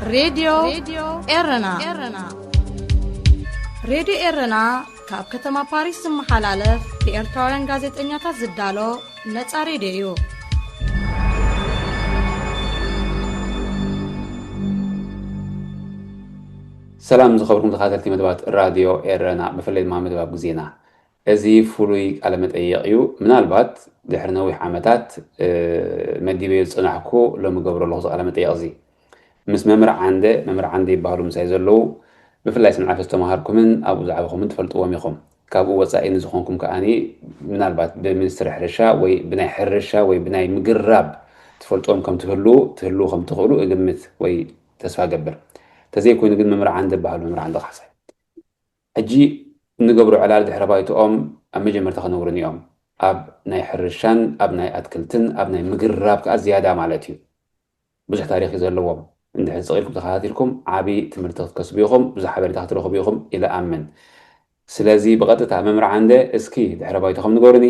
ሬድዮ ኤረና። ሬድዮ ኤረና ካብ ከተማ ፓሪስ ዝመሓላለፍ ብኤርትራውያን ጋዜጠኛታት ዝዳሎ ነጻ ሬድዮ እዩ። ሰላም ዝኸበርኩም ተኸታተልቲ መደባት ራድዮ ኤረና፣ ብፍላይ ድማ መደብ ኣብ ግዜና። እዚ ፍሉይ ቃለ መጠይቕ እዩ። ምናልባት ድሕሪ ነዊሕ ዓመታት፣ እ፣ መዲበዮ ዝጸናሕኩ ሎሚ ገብሮ ኣለኹ እዚ ቃለ መጠይቕ እዚ። ምስ መምህር ዓንደ፣ መምህር ዓንደ ይበሃሉ ምሳይ ዘለዉ፣ ብፍላይ ሰንዓፈ ዝተምሃርኩምን ኣብኡ ዝዓበኹምን ትፈልጥዎም ኢኹም። ካብኡ ወጻኢ ንዝኾንኩም ከኣኒ ምናልባት ብሚኒስትሪ ሕርሻ ወይ ብናይ ሕርሻ ወይ ብናይ ምግራብ ትፈልጥዎም ከም ትህልዉ፣ ትህልዉ ከም ትኽእሉ እግምት ወይ ተስፋ እገብር። ተዘይኮይኑ ግን መምህር ዓንደ ይበሃሉ፣ መምህር ዓንደ ካሕሳይ። ሕጂ እንገብሮ ዕላል ድሕረ ባይትኦም ኣብ መጀመርታ ክነግሩኒ እዮም። ኣብ ናይ ሕርሻን ኣብ ናይ ኣትክልትን ኣብ ናይ ምግርራብ ከኣ ዝያዳ ማለት እዩ። ብዙሕ ታሪኽ እዩ ዘለዎም። እንድሕር ስቕ ኢልኩም ተኸታቲልኩም ዓቢ ትምህርቲ ክትከስቡ ኢኹም፣ ብዙሕ ሓበሬታ ክትረኽቡ ኢኹም ኢለ ኣምን። ስለዚ ብቐጥታ መምህር ዓንደ እስኪ ድሕረ ባይትኹም ንገሩኒ።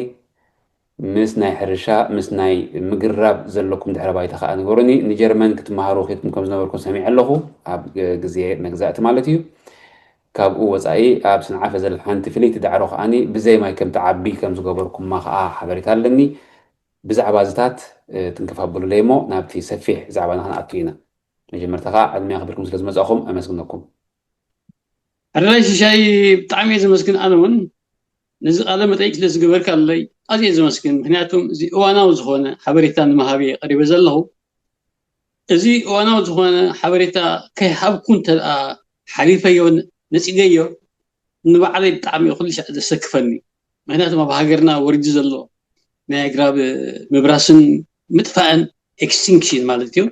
ምስ ናይ ሕርሻ፣ ምስ ናይ ምግርራብ ዘለኩም ድሕረ ባይታ ከኣ ንገሩኒ። ንጀርመን ክትመሃሩ ኬድኩም ከም ዝነበርኩም ሰሚዐ ኣለኹ፣ ኣብ ግዜ መግዛእቲ ማለት እዩ። ካብኡ ወጻኢ ኣብ ሰንዓፈ ዘላ ሓንቲ ፍልይቲ ዳዕሮ ከኣኒ ብዘይ ማይ ከም ትዓቢ ከም ዝገበርኩማ ከኣ ሓበሬታ ኣለኒ። ብዛዕባ እዚታት፣ እ፣ ትንክፍ ኣብሉለይ እሞ ናብቲ ሰፊሕ ዛዕባና ክንኣቱ ኢና። መጀመርታ ከኣ ዕድመ ኣኽቢርኩም ስለ ዝመጻእኹም ኣመስግነኩም። ሕራይ ሽሻይ፣ ብጣዕሚ እየ ዘመስግን። ኣነ እውን ነዚ ቃለ መጠይቅ ስለ ዝገበርካለይ ኣዝየ ዘመስግን። ምክንያቱም እዚ እዋናዊ ዝኾነ ሓበሬታ ንምሃብ እየ ቀሪበ ዘለኹ። እዚ እዋናዊ ዝኾነ ሓበሬታ ከይሃብኩ እንተ ደኣ ሓሊፈዮ፣ ነጺገዮ፣ ንባዕለይ ብጣዕሚ እዩ ኩሉ ሻዕ ዘሰክፈኒ። ምክንያቱም ኣብ ሃገርና ወሪዱ ዘሎ ናይ ኣግራብ ምብራስን ምጥፋእን፣ ኤክስቲንክሽን ማለት እዩ።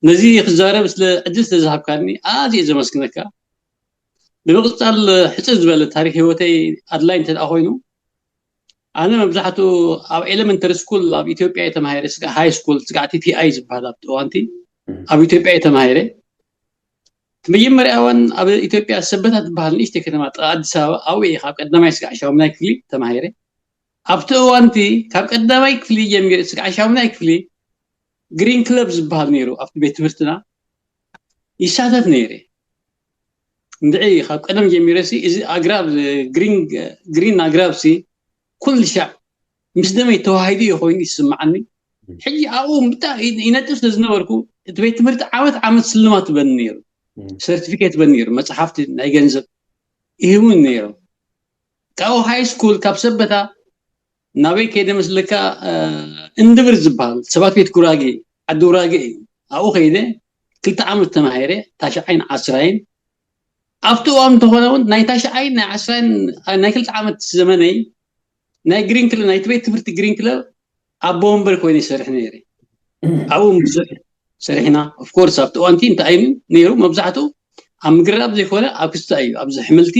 ነዚ ክዛረብ ስለ ዕድል ስለ ዝሃብካኒ ኣዝየ ዘመስግነካ። ብምቕጻል ሕጽር ዝበለ ታሪኽ ህይወተይ ኣድላይ እንተ ደኣ ኮይኑ፣ ኣነ መብዛሕትኡ ኣብ ኤሌመንተሪ ስኩል ኣብ ኢትዮጵያ እየ ተማሂረ፣ ስጋዕ ሃይ ስኩል፣ ስጋዕ ቲ ቲ ኣይ ዝበሃል ኣብቲ እዋንቲ ኣብ ኢትዮጵያ እየ ተማሂረ። እቲ መጀመርያ እዋን ኣብ ኢትዮጵያ ሰበታ ትበሃል ንእሽተይ ከተማ ጥቓ ኣዲስ ኣበባ፣ ኣብኡ እየ ካብ ቀዳማይ ስጋዕ ሻሙናይ ክፍሊ ተማሂረ። ኣብቲ እዋንቲ ካብ ቀዳማይ ክፍሊ ጀሚረ ስጋዕ ሻሙናይ ክፍሊ ግሪን ክለብ ዝበሃል ነይሩ ኣብቲ ቤት ትምህርትና ይሳተፍ ነይረ። እንድዒ ካብ ቀደም ጀሚረ ሲ እዚ ኣግራብ ግሪን፣ ግሪን ኣግራብ ሲ ኩሉ ሻዕ ምስ ደመይ ተዋሂዱ እዩ ኮይኑ ይስምዓኒ። ሕጂ ኣብኡ ብጣዕሚ ይነጥፍ ስለ ዝነበርኩ እቲ ቤት ትምህርቲ ዓመት ዓመት ስልማት ይበኒ ነይሩ። ሰርቲፊኬት ይበኒ ነይሩ፣ መጽሓፍቲ ናይ ገንዘብ ይህቡኒ ነይሮም። ካብኡ ሃይ ስኩል ካብ ሰበታ ናበይ ከይደ መስለካ? እ፣ እንድብር ዝበሃል ሰባት ቤት ጉራጌ፣ ዓዲ ጉራጌ እዩ። ኣብኡ ከይደ ክልተ ዓመት ተማሂረ፣ ታሽዓይን ዓስራይን። ኣብቲ እዋን እንተኾነ እውን ናይ ታሽዓይን ናይ ዓስራይን ናይ ክልተ ዓመት ዘመነይ ናይ ግሪን ክለብ፣ ናይቲ ቤት ትምህርቲ ግሪን ክለብ ኣቦ ወንበር ኮይነ ይሰርሕ ነይረ። ኣብኡ ብዙሕ ሰሪሕና። ኦፍኮርስ ኣብቲ እዋንቲ እንታይ እዩ ነይሩ? መብዛሕትኡ ኣብ ምግርራብ ዘይኮነ ኣብ ክስታይ እዩ። ኣብዚ ኣሕምልቲ፣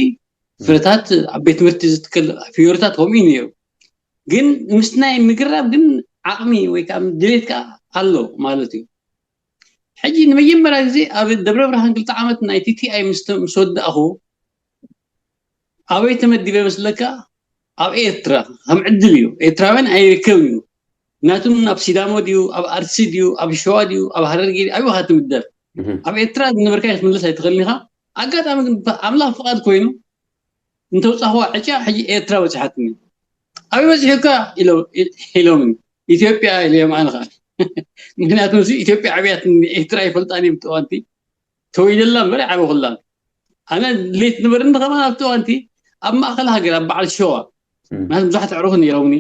ፍረታት፣ ኣብ ቤት ትምህርቲ ዝትከል ፍዮሪታት ከምኡ እዩ ነይሩ። ግን ምስ ናይ ምግርራብ ግን ዓቕሚ ወይ ከዓ ድሌት ከዓ ኣሎ ማለት እዩ። ሕጂ ንመጀመርያ ግዜ ኣብ ደብረ ብርሃን ክልተ ዓመት ናይ ቲ ቲ ኣይ ምስ ተ-፣ ምስ ወዳእኹ ኣበይ ተመዲበ መስለካ? ኣብ ኤርትራ። ከም ዕድል እዩ። ኤርትራውያን ኣይርከብን እዩ። ናቱም ኣብ ሲዳሞ ድዩ፣ ኣብ ኣርሲ ድዩ፣ ኣብ ሸዋ ድዩ፣ ኣብ ሃረርጌ ድዩ፣ ኣበይ ኢኻ ትምደብ? ኣብ ኤርትራ ዝነበርካ ክትምለስ ኣይትኽእልን ኢኻ። ኣጋጣሚ ግን ኣምላኽ ፍቓድ ኮይኑ እንተውፃእኽዋ ዕጫ ሕጂ ኤርትራ በፂሓትኒ። ኣበይ በፂሑካ ኢሎ-፣ ኢሎምኒ። ኢትዮጵያ ኢለዮም ኣነ ኸዓ። ምክንያቱ እዚ ኢትዮጵያ ዓብያትኒ፣ ኤርትራ ይፈልጣን እዮም። ተዋንቲ ተወይደላ እምበር ይዓበኹላን። ኣነ ድሌት ነበርኒ ከማን ኣብቲ እዋንቲ ኣብ ማእኸል ሃገር ኣብ በዓል ሸዋ። ምክንያቱ ብዙሓት ኣዕሩኽ ነይሮምኒ።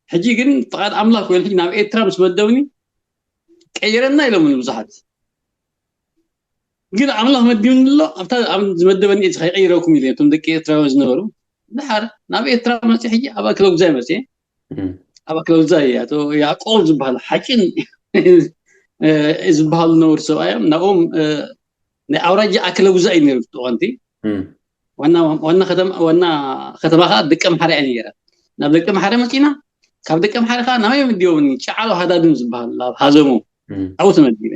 ሕጂ ግን ፍቓድ ኣምላኽ ኮይኑ ሕጂ ናብ ኤርትራ ምስ መደብኒ ቀይረና ኢሎምኒ ብዙሓት። ግን ኣምላኽ መዲቡኒ ኣሎ፣ ኣብታ ኣብ ዝመደበኒ እዚ ከይቀይረኩም ኢለ እቶም ደቂ ኤርትራውያን ዝነበሩ። ድሓር ናብ ኤርትራ መፅእ ሕጂ ኣብ ኣክለጉዛይ መፅእ። ኣብ ኣክለጉዛይ ኣቶ ያዕቆብ ዝበሃል ሓቂን እ፣ ዝበሃሉ ነበሩ ሰብኣዮም ናብኦም፣ እ፣ ናይ ኣውራጃ ኣክለጉዛይ ነይሩ። ተዋንቲ ዋና ዋና ከተማ ዋና ከተማ ከዓ ደቀ ምሓረ እያ ነይራ። ናብ ደቀ ምሓረ መፂና። ካብ ደቀ ምሓረ ከዓ ናበይ መዲቦምኒ? ጨዓሎ ሃዳድም ዝበሃል ኣብ ሃዘሞ ኣብኡ ተመዲበ።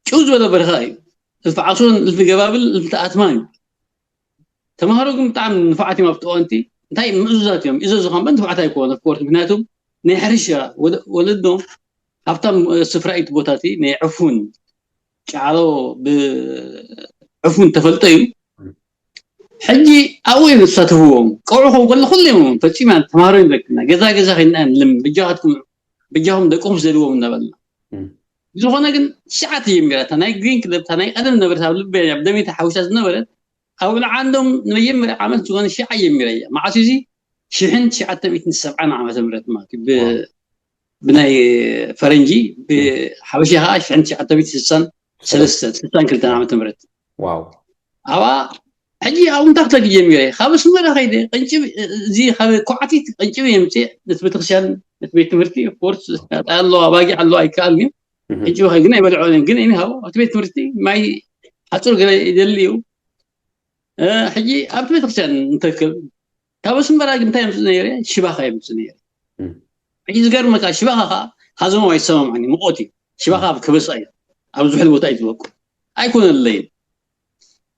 ጭው ዝበለ በረኻ እዩ። እልፊ ዓሶን እልፊ ገባብል እልፊ ተኣትማን እዩ። ተምሃሮ ግን ብጣዕሚ ንፉዓት እዮም ኣብቲ እዋንቲ። እንታይ ምእዙዛት እዮም። እዘዙኻ እምበር ንፉዓት ኣይኮኑን ኦፍኮርስ። ምክንያቱ ናይ ሕርሻ ወለ-፣ ወለዶም ሃብታም፣ እ፣ ስፍራ እዩ እቲ ቦታ እቲ ናይ ዕፉን። ጫዕሮ ብዕፉን ተፈልጦ እዩ። ሕጂ ኣብኡ እዮም ዝሳተፍዎም። ቆልዑ ከም ከሎ ኩሉ እዮም ፈፂማ ተምሃሮ እዮም ዘክና ገዛ ገዛ ከይና ልም ብጃኻትኩም ብጃኹም ደቅኹም ስደድዎም እናበልና ዝኾነ ግን ትሽዓተ ጀሚራ እታ ናይ ግሪን ክለብ እታ ናይ ቀደም ነበረት ኣብ ልበ ኣብ ደሜታ ሓዊሳ ዝነበረት ኣብ ልዓንዶም ንመጀመርያ ዓመት ዝኾነ ሽዓ ጀሚራ እያ። መዓስ እዚ ሽሕን ትሽዓተ ሚእትን ሰብዓን ዓመተ ምህረት ማለት እዩ። ብናይ ፈረንጂ ብሓበሻ ከዓ ሽሕን ትሽዓተ ሚእትን ስሳን ሰለስተ ስሳን ክልተን ዓመተ ምህረት ዋው ኣብኣ ሕጂ ኣብኡ እንታይ ክተግእ ጀሚረ ካብ ኣስመራ ከይደ ቀንጭብ እዚ ካብ ኮዓቲት ቀንጭብ የምፅእ ነቲ ቤተክርስትያን ነቲ ቤት ትምህርቲ ፎርስ ኣሎ ኣባጊዕ ኣሎ ኣይከኣልን እዩ ቀንጭብ ከ ግን ኣይበልዖ ግን እኒ ሃው ኣብቲ ቤት ትምህርቲ ማይ ሓፁር ገለ ይደሊ እዩ ሕጂ ኣብቲ ቤተክርስትያን እንተክል ካብ ኣስመራ ግን እንታይ የምፅእ ነይረ ሽባኻ የምፅእ ነይረ ሕጂ ዝገርመካ ሽባኻ ከዓ ሃዘሞ ኣይሰማምዓኒ ምቆት እዩ ሽባኻ ኣብ ከበሳ እዩ ኣብ ዝሕል ቦታ እዩ ዝበቁ ኣይኮነለይን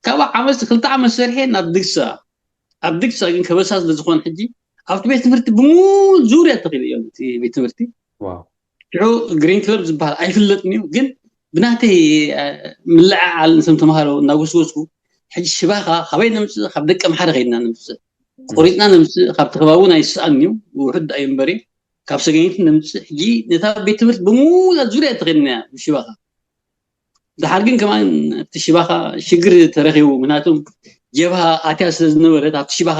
ካብ ዓመት ክልተ ዓመት ሰርሐ ናብ ድግሳ ኣብ ድግሳ ግን ከበሳ ስለ ዝኾነ ሕጂ ኣብቲ ቤት ትምህርቲ ብሙሉ ዙርያ ተኺሉ እዮም እቲ ቤት ትምህርቲ ሽዑ ግሪን ክለብ ዝበሃል ኣይፍለጥን እዩ ግን ብናተይ ምልዕዓል ንሰም ተምሃሮ እናጎስጎስኩ ሕጂ ሽባኻ ካበይ ነምፅእ ካብ ደቂ ኣምሓረ ከይድና ነምፅእ ቆሪፅና ነምፅእ ካብቲ ከባቢ እውን ኣይስኣን እዩ ውሑድ ኣዩ እምበሪ ካብ ሰገይቲ ነምፅእ ሕጂ ነታ ቤት ትምህርቲ ብሙላ ዙርያ ተኸድና እያ ብሽባኻ ድሓር ግን ከማን ኣብቲ ሽባኻ ሽግር ተረኺቡ ምክንያቱም ጀብሃ ኣትያ ስለ ዝነበረት ኣብቲ ሽባኻ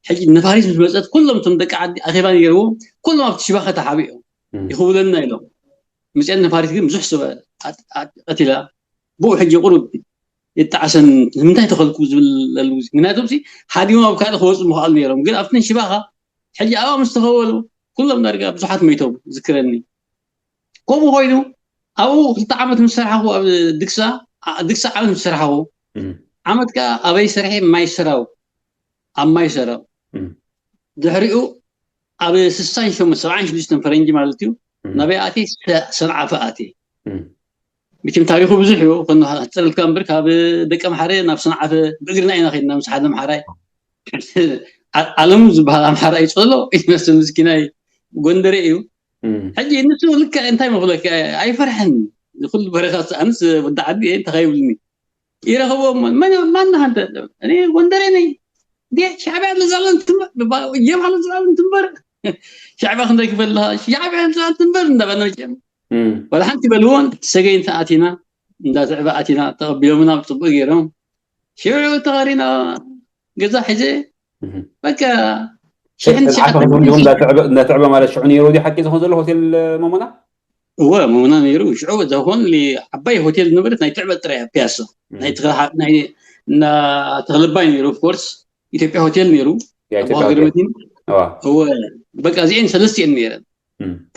ሕጂ ነፋሪት ምስ መፀት ኩሎም እቶም ደቂ ዓዲ ኣኼባ ነይርዎም ኩሎም ኣብቲ ሽባኻ ተሓቢኦም ይኽውለና ኢሎም ምፅአን ነፋሪት ግን ብዙሕ ሰብ ቀቲላ ብኡ ሕጂ ቁሩብ ይጣዓሰን ንምንታይ ተኸልኩ ዝብል ለሉ ምክንያቱ ሲ ሓዲሞም ኣብ ካልእ ክወፁ ምኽኣሉ ነይሮም ግን ኣብተን ሽባኻ ሕጂ ኣብኣ ምስ ተኸወሉ ኩሎም ዳርጋ ብዙሓት መይቶም ዝክረኒ ከምኡ ኮይኑ ኣብኡ ክልተ ዓመት ምስ ሰርሓኹ ኣብ ድግሳ ድግሳ ዓመት ምስ ሰርሓኹ ዓመት ከዓ ኣበይ ሰርሐ ማይ ሰራው ኣብ ማይ ሰራው ድሕሪኡ ኣብ ስሳን ሸሞንተን ሰብዓን ሽዱሽተን ፈረንጂ ማለት እዩ ናበይ ኣትየ ሰንዓፈ ኣትየ መቸም ታሪኹ ብዙሕ እዩ ከነሕፅረልካ እምበር ካብ ደቂ ኣምሓረ ናብ ሰንዓፈ ብእግርና ኢና ከድና ምስ ሓደ ኣምሓራይ ኣለሙ ዝበሃል ኣምሓራይ ፀሎ ይመስል ምስኪናይ ጎንደሬ እዩ ሕጂ ንሱ ልክዕ እንታይ መፍለኪ ኣይፈርሐን ንኩሉ በረኻት ኣንስ ወዲ ዓዲ እንታይ ከይብልኒ ይረኸቦ ማን ማን አንተ እኔ ጎንደሬ ነኝ እንዴ ሻዕቢያ ለዛለን ትንበር ጀብሃ ለዛለን ትንበር ሻዕቢያ ክንደይ ክበልሃ ሻዕቢያ ለዛለን ትንበር እንዳበልና መቸም ወላ ሓንቲ በልዎን ሰገይን ኣቲና እንዳትዕበ ኣቲና ተቐቢሎምና ብፅቡቅ ገይሮም ሽዑ ተኸሪና ገዛ ሕዘ በቃ እንዳትዕበ ማለት ሽዑ ነይሩ ሓቂ ዝኾን ዘሎ ሆቴል መሞና እወ መሞና ነይሩ ሽዑ ዝኾን ዓባይ ሆቴል ዝነበረት ናይ ትዕበ ጥራይ ፒያሳ ናይ ተኽለባይ ነይሩ ኦፍኮርስ ኢትዮጵያ ሆቴል ነይሩ ኣቦሃገር መዲን እወ በቃ እዚአን ሰለስቲአን ነይረን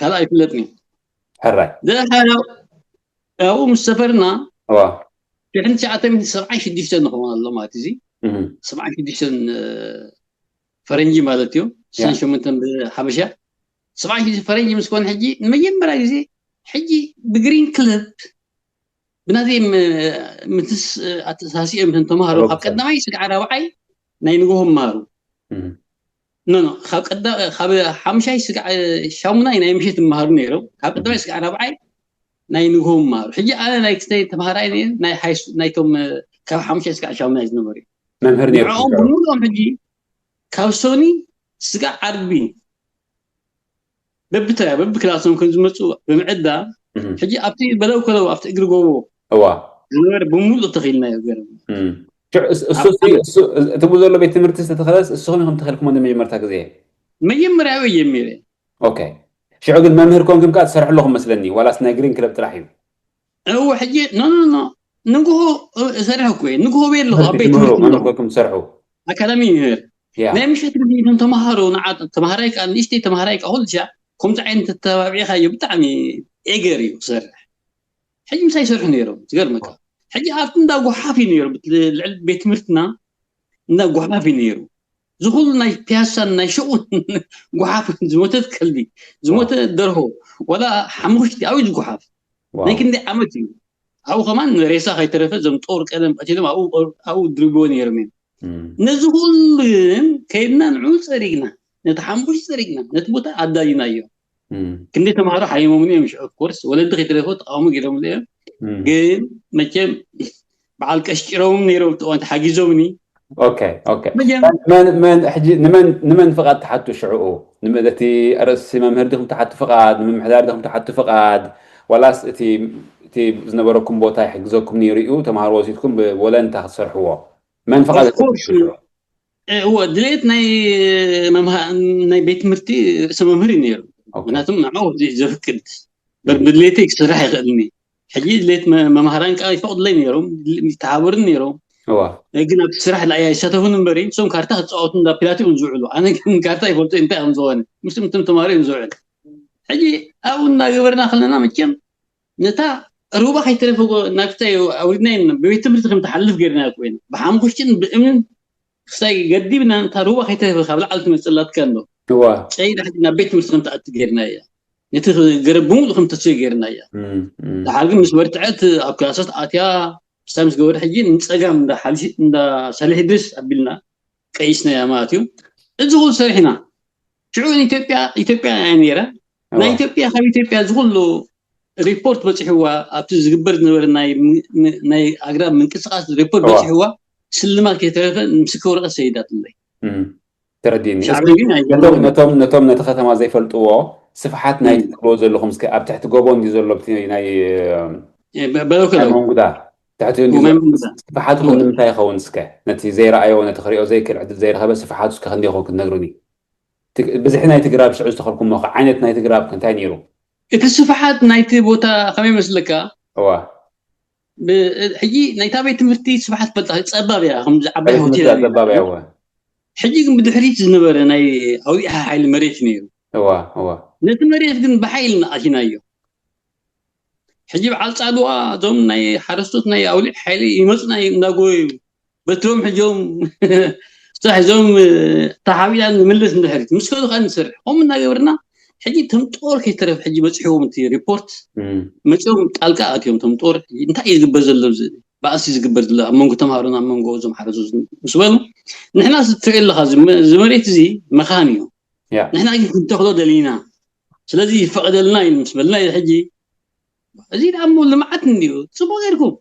ካልእ ኣይፍለጥን እዩ ሕራይ ኣብኡ ምስ ሰፈርና ሽሕን ትሽዓተ ሚእትን ሰብዓን ሽዱሽተን ንኸውን ኣሎ ማለት እዚ ሰብዓን ሽዱሽተን ፈረንጂ ማለት እዩ ስሳን ሸሞንተን ብሓበሻ ሰብዓን ሽዱሽተን ፈረንጂ ምስ ኮነ ሕጂ ንመጀመርያ ግዜ ሕጂ ብግሪን ክለብ ብናዘይ ምትስ ኣተሳሲኦም ተምሃሮ ካብ ቀዳማይ ስጋዕ ራብዓይ ናይ ንግሆ መሃሩ ኖ ኖ ካብ ቀዳ ካብ ሓምሻይ ስጋዕ ሻሙናይ ናይ ምሸት መሃሩ ነይሮም ካብ ቀዳማይ ስጋዕ ራብዓይ ናይ ንግሆ መሃሩ ሕጂ ኣነ ናይ ክስተይ ተምሃራይ ነይረ ናይ ሃይ ናይቶም ካብ ሓምሻይ ስጋዕ ሻሙናይ ዝነበሩ እዩ መምህር ነይሩ ንዕኦም ብምሉኦም ሕጂ ካብ ሶኒ ስጋዕ ዓርቢ በብተራ በብክላሶም ከም ዝመፁ ብምዕዳ ሕጂ ኣብቲ በለው ከለው ኣብቲ እግሪ ጎቦ እዋ ዝነበረ ብምሉእ ተኺልናዮ ገርም እሱ እሱ እቲ ብኡ ዘሎ ቤት ትምህርቲ ዝተተኸለስ እስኹም ኢኹም ተኸልኩሞ ንመጀመርታ ግዜ መጀመርያ ጀሚረ ኦኬ ሽዑ ግን መምህር ኮንኩም ከዓ ትሰርሑ ኣለኹም መስለኒ ዋላስ ናይ ግሪን ክለብ ጥራሕ እዩ እወ ሕጂ ኖ ኖ ኖ ንግሆ እሰርሕ እኮ እየ ንግሆ ቤ ኣለኹ ኣብ ቤት ትምህርቲ መምህር ኮንኩም ትሰርሑ ኣካዳሚ ምህር ናይ ምሸት ግዜ እቶም ተምሃሮ ንዓ ተምሃራይ ከዓ ንእሽተይ ተምሃራይ ከዓ ኩሉ ሻዕ ከምዚ ዓይነት ተተባቢዕካዮ ብጣዕሚ ኤገር እዩ ክሰርሕ ሕጂ ምሳይ ይሰርሑ ነይሮም ዝገርመካ ሕጂ ኣብቲ እንዳ ጓሓፍ እዩ ነይሩ ልዕሊ ቤት ትምህርትና እንዳ ጓሓፍ እዩ ነይሩ ዝኹሉ ናይ ፒያሳን ናይ ሽቁን ጓሓፍ ዝሞተት ከልቢ ዝሞተ ደርሆ ወላ ሓሙሽቲ ኣብዩ ዝጓሓፍ ናይ ክንደይ ዓመት እዩ ኣብኡ ከማን ሬሳ ከይተረፈ እዞም ጦር ቀደም ቀቲሎም ኣብኡ ድርብዎ ነይሮም እዮም ነዚ ኩሉ ግን ከይድና ንዑ ፀሪግና ነቲ ሓሙሽ ፀሪግና ነቲ ቦታ ኣዳሊናዮ ክንደይ ተምሃሮ ሓይሞምን እዮም ሽዑ ኮርስ ወለዲ ከይተረፈ ተቃውሞ ገይሮምሉ እዮም ግን መቸም በዓል ቀሽቂሮም ነይሮም ተዋንቲ ሓጊዞምኒ። ኦኬ ኦኬ። መን መን ሕጂ ንመን ንመን ፍቓድ ትሓቱ ሽዕኡ? እቲ ኣርእስቲ መምህር ዲኹም ትሓቱ ፍቓድ፣ ንምምሕዳር ዲኹም ትሓቱ ፍቓድ፣ ዋላስ እቲ እቲ ዝነበረኩም ቦታ ይሕግዘኩም ነይሩ እዩ፣ ተምሃሮ ወሲድኩም ብወለንታ ክትሰርሕዎ? መን ፍቓድ እወ፣ ድሌት ናይ ናይ ቤት ትምህርቲ ርእሰ መምህር እዩ ነይሩ። ምክንያቱም ንዕኡ ዘፍቅድ ብድሌተይ ክስራሕ ይኽእልኒ። ሕጂ ድሌት መምሃራን ከዓ ይፈቕዱለይ ነይሮም፣ ይተሓበሩን ነይሮም። ግን ኣብቲ ስራሕ ላ ኣይሳተፉን እምበሪ ንሶም ካርታ ክፃወቱ እንዳ ፒላቲ እዮም ዝውዕሉ። ኣነ ግን ካርታ ይፈልጡ እንታይ ከም ዝኾነ ምስም ትም ተማሪ እዮም ዝውዕል። ሕጂ ኣብኡ እናገበርና ከለና መቸም ነታ ሩባ ከይተረፈ ናብታ ኣውሪድና ብቤት ትምህርቲ ከም ትሓልፍ ገይርና ኮይና ብሓሙሽትን ብእምንን ክሳይ ገዲብና ነታ ሩባ ከይተረፈ ካብ ላዕሊ ትመፅላትካ እንዶ ጨይዳ ናብ ቤት ትምህርቲ ከም ትኣቲ ገይርና እያ። ነቲ ገረብ ብምሉእ ከም ተስዮ ገይርና እያ። ድሓር ግን ምስ በርትዐት ኣብ ክላሳት ኣትያ ክሳብ ምስ ገበረ ሕጂ ንፀጋም እንዳ ሰሊሕ ድስ ኣቢልና ቀይስናያ ማለት እዩ። እዚ ኩሉ ሰሪሕና ሽዑ ኢትዮጵያ ኢትዮጵያ እያ ነይራ። ናይ ኢትዮጵያ ካብ ኢትዮጵያ እዚ ኩሉ ሪፖርት በፂሕዋ ኣብቲ ዝግበር ዝነበረ ናይ ኣግራብ ምንቅስቃስ ሪፖርት በፂሕዋ ስልማት ከይተረፈ ምስክር ወረቀት ሰይዳትለይ። ተረዲኒ። ነቶም ነቲ ከተማ ዘይፈልጥዎ ስፍሓት ናይ ትብልዎ ዘለኹም እስከ ኣብ ትሕቲ ጎቦ እንዲ ዘሎ ናይ መንጉዳ ትሕቲ ስፍሓቱ ንምንታይ ይኸውን እስከ ነቲ ዘይረኣዮ ነቲ ክሪኦ ዘይክእል ዕድል ዘይረኸበ ስፍሓቱ እስከ ክንዲ ይኸውን ክትነግሩኒ? ብዝሒ ናይ ትግራብ ሽዑ ዝተኸልኩሞ ዓይነት ናይ ትግራብ እንታይ ነይሩ? እቲ ስፍሓት ናይቲ ቦታ ከመይ መስለካ? እዋ ሕጂ ናይታ ቤት ትምህርቲ ስፍሓት ፈልጣ ጸባብ እያ። ከምዚ ዓባይ ሆቴል ጸባብ እያ። ሕጂ ግን ብድሕሪት ዝነበረ ናይ ኣውሊዕ ሓይሊ መሬት ነይሩ። እዋ እዋ ነቲ መሬት ግን ብሓይሊ ንኣቲናዮ። ሕጂ በዓል ጻድዋ እዞም ናይ ሓረስቶት ናይ ኣውሊዕ ሓይሊ ይመፁና እንዳጎዩ በትሮም ሕጆም ስራሕ ዞም ተሓቢና ንምልስ ንድሕሪት ምስ ከዱ ከዓ ንሰርሕ ከምኡ እናገበርና ሕጂ ተም ጦር ከይተረፍ ሕጂ በፂሕዎም እቲ ሪፖርት መፂኦም ጣልቃ ኣትዮም ተም ጦር እንታይ እዩ ዝግበር ዘሎ ባእሲ ዝግበር ዘሎ ኣብ መንጎ ተምሃሮን ኣብ መንጎ እዞም ሓረሱ ምስ በሉ ንሕና ትርኢ ኣለካ እዚ መሬት እዚ መኻን እዩ ንሕና ግን ክንተክሎ ደሊና ስለዚ ይፈቀደልና እዩ ምስ በልና ሕጂ እዚ ደኣ እሞ ልምዓት እንድዩ ፅቡቅ ጌርኩም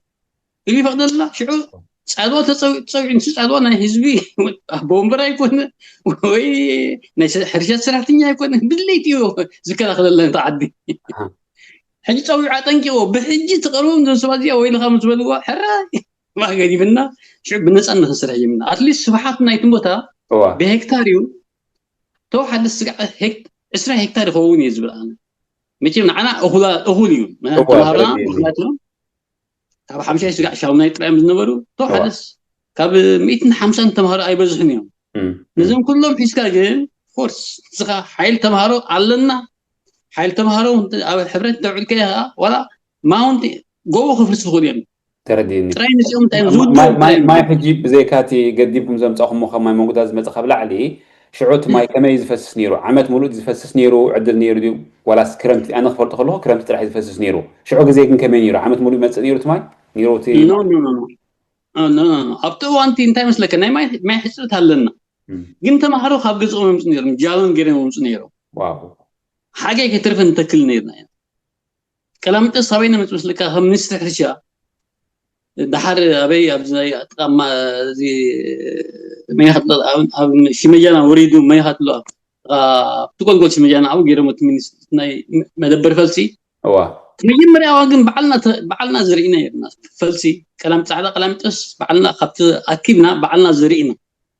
ኢሉ ይፈቅደልና ሽዑ ፃልዋ ተፀዊዑ ንሱ ፃልዋ ናይ ህዝቢ ኣቦ ወንበር ኣይኮነ ወይ ናይ ሕርሻ ሰራሕተኛ ኣይኮነ ብድለይቲ እዩ ዝከላኸለልና እቲ ዓዲ ሕጂ ፀዊዑ ኣጠንቂዎ ብሕጂ ትቀርቦም ዞም ሰባት እዚኣ ወይልካ ምስ በልዋ ሕራይ ማገዲፍና ሽዑ ብነፃ ንክንሰርሕ ጀምና ኣትሊስት ስፍሓት ናይትን ቦታ ብሄክታር እዩ ተወሓደ ስጋዕ ዕስራ ሄክታር ይኸውን እዩ ዝብል ኣነ መቸም ንዓና እኹል እዩ ተምሃሮና እኹላት እዮም ካብ ሓምሻይ ስጋዕ ሻሙናይ ጥራዮም ዝነበሩ ተወሓደስ ካብ ሚእትን ሓምሳን ተምሃሮ ኣይበዝሕን እዮም ነዞም ኩሎም ሒዝካ ግን ፎርስ ንስኻ ሓይል ተምሃሮ ኣለና ሓይል ተምሃሮ ኣብ ሕብረት ተውዕልከ ዋላ ማውንት ጎቦ ክፍርስ ዝኽእሉ እዮም ተረዲኒ ጥራይ ንፅኦም እንታይ እዮም ዝውድኡ ማይ ማይ- ማይ ሕጂ ብዘይካ እቲ ገዲብኩም ዘምፃኹሞ ካብ ማይ መንጉዳ ዝመፀ ካብ ላዕሊ ሽዑ እቲ ማይ ከመይ እዩ ዝፈስስ ነይሩ ዓመት ሙሉእ ዝፈስስ ነይሩ ዕድል ነይሩ ድዩ ዋላስ ክረምቲ ኣነ ክፈልጦ ከለኹ ክረምቲ ጥራሕ እዩ ዝፈስስ ነይሩ ሽዑ ግዜ ግን ከመይ ነይሩ ዓመት ሙሉእ ይመፅእ ነይሩ እቲ ማይ ነይሩ እቲ ኖ ኖ ኖ ኖ ኖ ኖ ኖ ኣብቲ እዋንቲ እንታይ መስለከ ናይ ማይ ማይ ሕፅረት ኣለና እም፣ ግን ተምሃሮ ካብ ገዝኦም ይምፁ ነይሮም ጃሎን ገይሮም ይምፁ ነይሮም ዋው ሓጋይ ከይተርፈ ንተክል ነይርና ኢና ቀላሚጦስ ኣበይ ነምፅእ ምስልካ ከም ሚኒስትሪ ሕርሻ ደሓር ኣበይ ኣብዚ ናይ ጥቃማ እዚ መያኻትሎ ኣብ ሽመጃና ወሪዱ መያኻትሎ ኣብቲ ጎልጎል ሽመጃና ኣብኡ ገይሮም እቲ ሚኒስትሪ ናይ መደበር ፈልሲ እዋ እቲ መጀመርያ እዋን ግን በዓልና ተ- በዓልና ዘርኢና የርና ፈልሲ ቀላም ፃዕዳ ቀላሚጦስ በዓልና ካብቲ ኣኪብና በዓልና ዘርኢና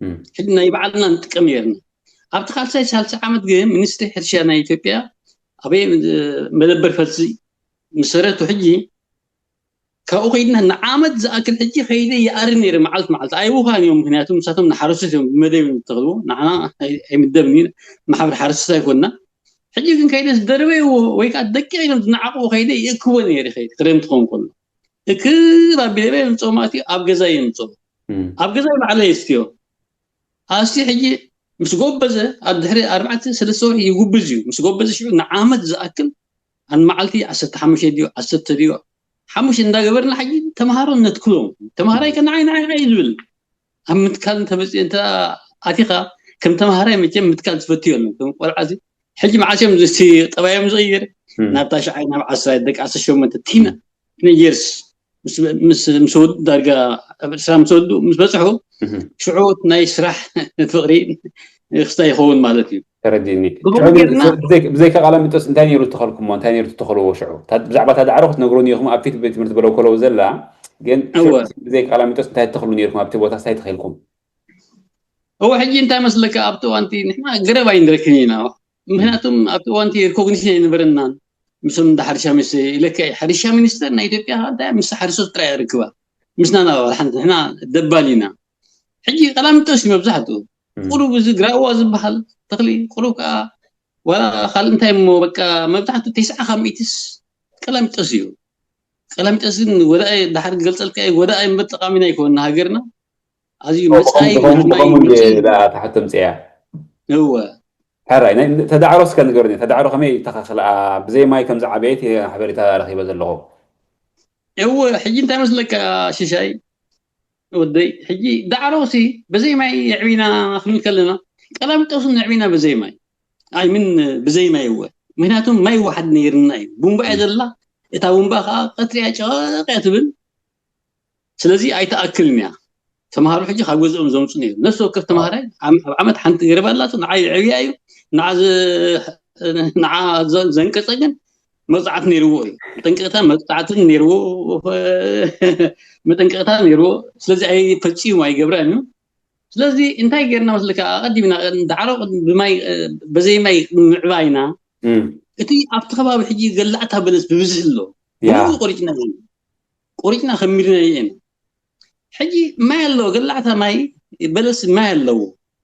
እም፣ ሕጂ ናይ በዓልና ንጥቀም የርና ኣብቲ ካልሳይ ሳልሳይ ዓመት ግን ሚኒስትሪ ሕርሻ ናይ ኢትዮጵያ ኣበይ መደበር ፈልሲ መሰረቱ ሕጂ ካብኡ ከይድና ንዓመት ዝኣክል ሕጂ ከይደ ይኣሪ ነይረ መዓልቲ መዓልቲ ኣይውኻን እዮም ምክንያቱ ንሳቶም ንሓረስቶት እዮም ብመደብ እዮም ዝተኽልዎ ንዓና ኣይምደብን እዩ ማሕበር ሓረስቶት ኣይኮንና ሕጂ ግን ከይደ ዝደርበይዎ ወይ ከዓ ደቂቕ ኢሎም ዝነዓቕዎ ከይደ ይእክቦ ነይረ ከይደ ክረምቲ ክኸውን ከሎ እክብ ኣቢለ በ የምፅኦ ማለት እዩ ኣብ ገዛ የምፅኦ ኣብ ገዛ ባዕለ የስትዮ ኣስቲ ሕጂ ምስ ጎበዘ ኣብ ድሕሪ ኣርባዕተ ሰለስተ ወርሒ ይጉብዝ እዩ ምስ ጎበዘ ሽዑ ንዓመት ዝኣክል ኣን መዓልቲ ዓሰርተ ሓሙሽተ ድዩ ዓሰርተ ድዩ ሓሙሽተ እንዳገበርና ሕጂ ተምሃሮ ነትክሎም ተምሃራይ ከ ንዓይ ንዓይ ንዓይ ዝብል ኣብ ምትካል እንተመፅእ እንተ ኣቲኻ ከም ተምሃራይ መቸም ምትካል ዝፈትዮ ኣሎ ከም ቆልዓ ሕጂ መዓስ እዮም እዚ ጠባዮም ዝቕይር ናብ ታሽዓይ ናብ ዓስራይ ደቂ ዓሰርተ ሸሞንተ ቲና ትኔን ይርስ ምስ ምስ ምስ ወድ ዳርጋ ኣብ ዕስራ ምስ ወዱ ምስ በጽሑ ሽዑ ናይ ስራሕ ፍቕሪ ክስታይ ይኸውን ማለት እዩ። ተረዲኒ። ብኸምኡ ጌርና- ብዘይካ ቃላሚጦስ እንታይ ነይሩ ትኸልኩሞ? እንታይ ነይሩ ትተኸልዎ? ሽዑ ብዛዕባ ታዳዕሮ ክትነግሩኒ ኢኹም። ኣብ ፊት ቤት ትምህርቲ በለው ከለዉ ዘላ ግን እወ። ብዘይካ ቃላሚጦስ እንታይ ትተኽሉ ነይርኩም ኣብቲ ቦታ? እንታይ ተኸልኩም? እወ፣ ሕጂ እንታይ መስለካ፣ ኣብቲ እዋንቲ ንሕና ገረብ ኣይንረክን ኢና። ምክንያቱም ኣብቲ እዋንቲ ሪኮግኒሽን ኣይነበረናን። ምስም እንዳ ሕርሻ ሚኒስትር ኢለካ እዩ። ሕርሻ ሚኒስትር ናይ ኢትዮጵያ እንታይ ምስ ሓርሶት ጥራይ ርክባ ምስና ናባል ሓንቲ ንሕና ደባል ኢና። ሕጂ ቀላሚጦስ እዩ መብዛሕትኡ። ቁሩብ እዚ ግራዋ ዝበሃል ተኽሊ ቁሩብ ከዓ ዋላ ካልእ እንታይ እሞ በቃ መብዛሕትኡ ተስዓ ካብ ሚእትስ ቀላሚጦስ እዩ። ቀላሚጦስ ግን ወዳኢ ድሓር ክገልጸልካ እየ፣ ወዳኢ እምበር ጠቃሚና ኣይኮን ንሃገርና። ኣዝዩ መጻኢ ብኸምኡ ግርማይ ብኸምኡ እንደ መጻኢ ደኣ ተሓቶም ጽያ እወ ሕራይ ናይ ተዳዕሮ እስከ ንገሩኒ። ተዳዕሮ ከመይ ተኻኽላ? ብዘይ ማይ ከም ዝዓበየት እየ ሓበሬታ ረኺበ ዘለኹ። እወ ሕጂ እንታይ መስለካ ሽሻይ ወደይ፣ ሕጂ ዳዕሮ ሲ ብዘይ ማይ የዕቢና ክንብል ከለና ቀላሚጦስ እውን የዕቢና ብዘይ ማይ። ኣይ ምን ብዘይ ማይ እወ፣ ምክንያቱም ማይ ዋሓድ ነይርና እዩ። ቡምባ እያ ዘላ፣ እታ ቡምባ ከዓ ቀትሪ እያ ጨቐቕ እያ ትብል። ስለዚ ኣይትኣክልን እያ። ተምሃሮ ሕጂ ካብ ገዝኦም ዘምፁ ነይሩ። ነፍሲ ወከፍ ተምሃራይ ዓም- ኣብ ዓመት ሓንቲ ገረብ ኣላቶ፣ ንዓ የዕብያ እዩ። ንዓ ዘ- ንዓ ዘ- ዘንቀፀ ግን መቕፃዕቲ ነይርዎ እዩ። መጠንቀቕታ መቕፃዕትን ነይርዎ፣ መጠንቀቕታ ነይርዎ። ስለዚ ኣይ ፈፂሙ ኣይገብራን እዩ። ስለዚ እንታይ ጌርና መስለካ? ኣቐዲምና ዳዕሮ ብማይ በዘይ ማይ ምዕባይና እቲ ኣብቲ ከባቢ ሕጂ ገላዕታ በለስ ብብዝሒ ኣሎ። ያ ብኡ ቆሪጭና ኢና። ቆሪጭና ከሚርና ኢና። ሕጂ ማይ ኣለዎ፣ ገላዕታ ማይ በለስ ማይ ኣለዎ።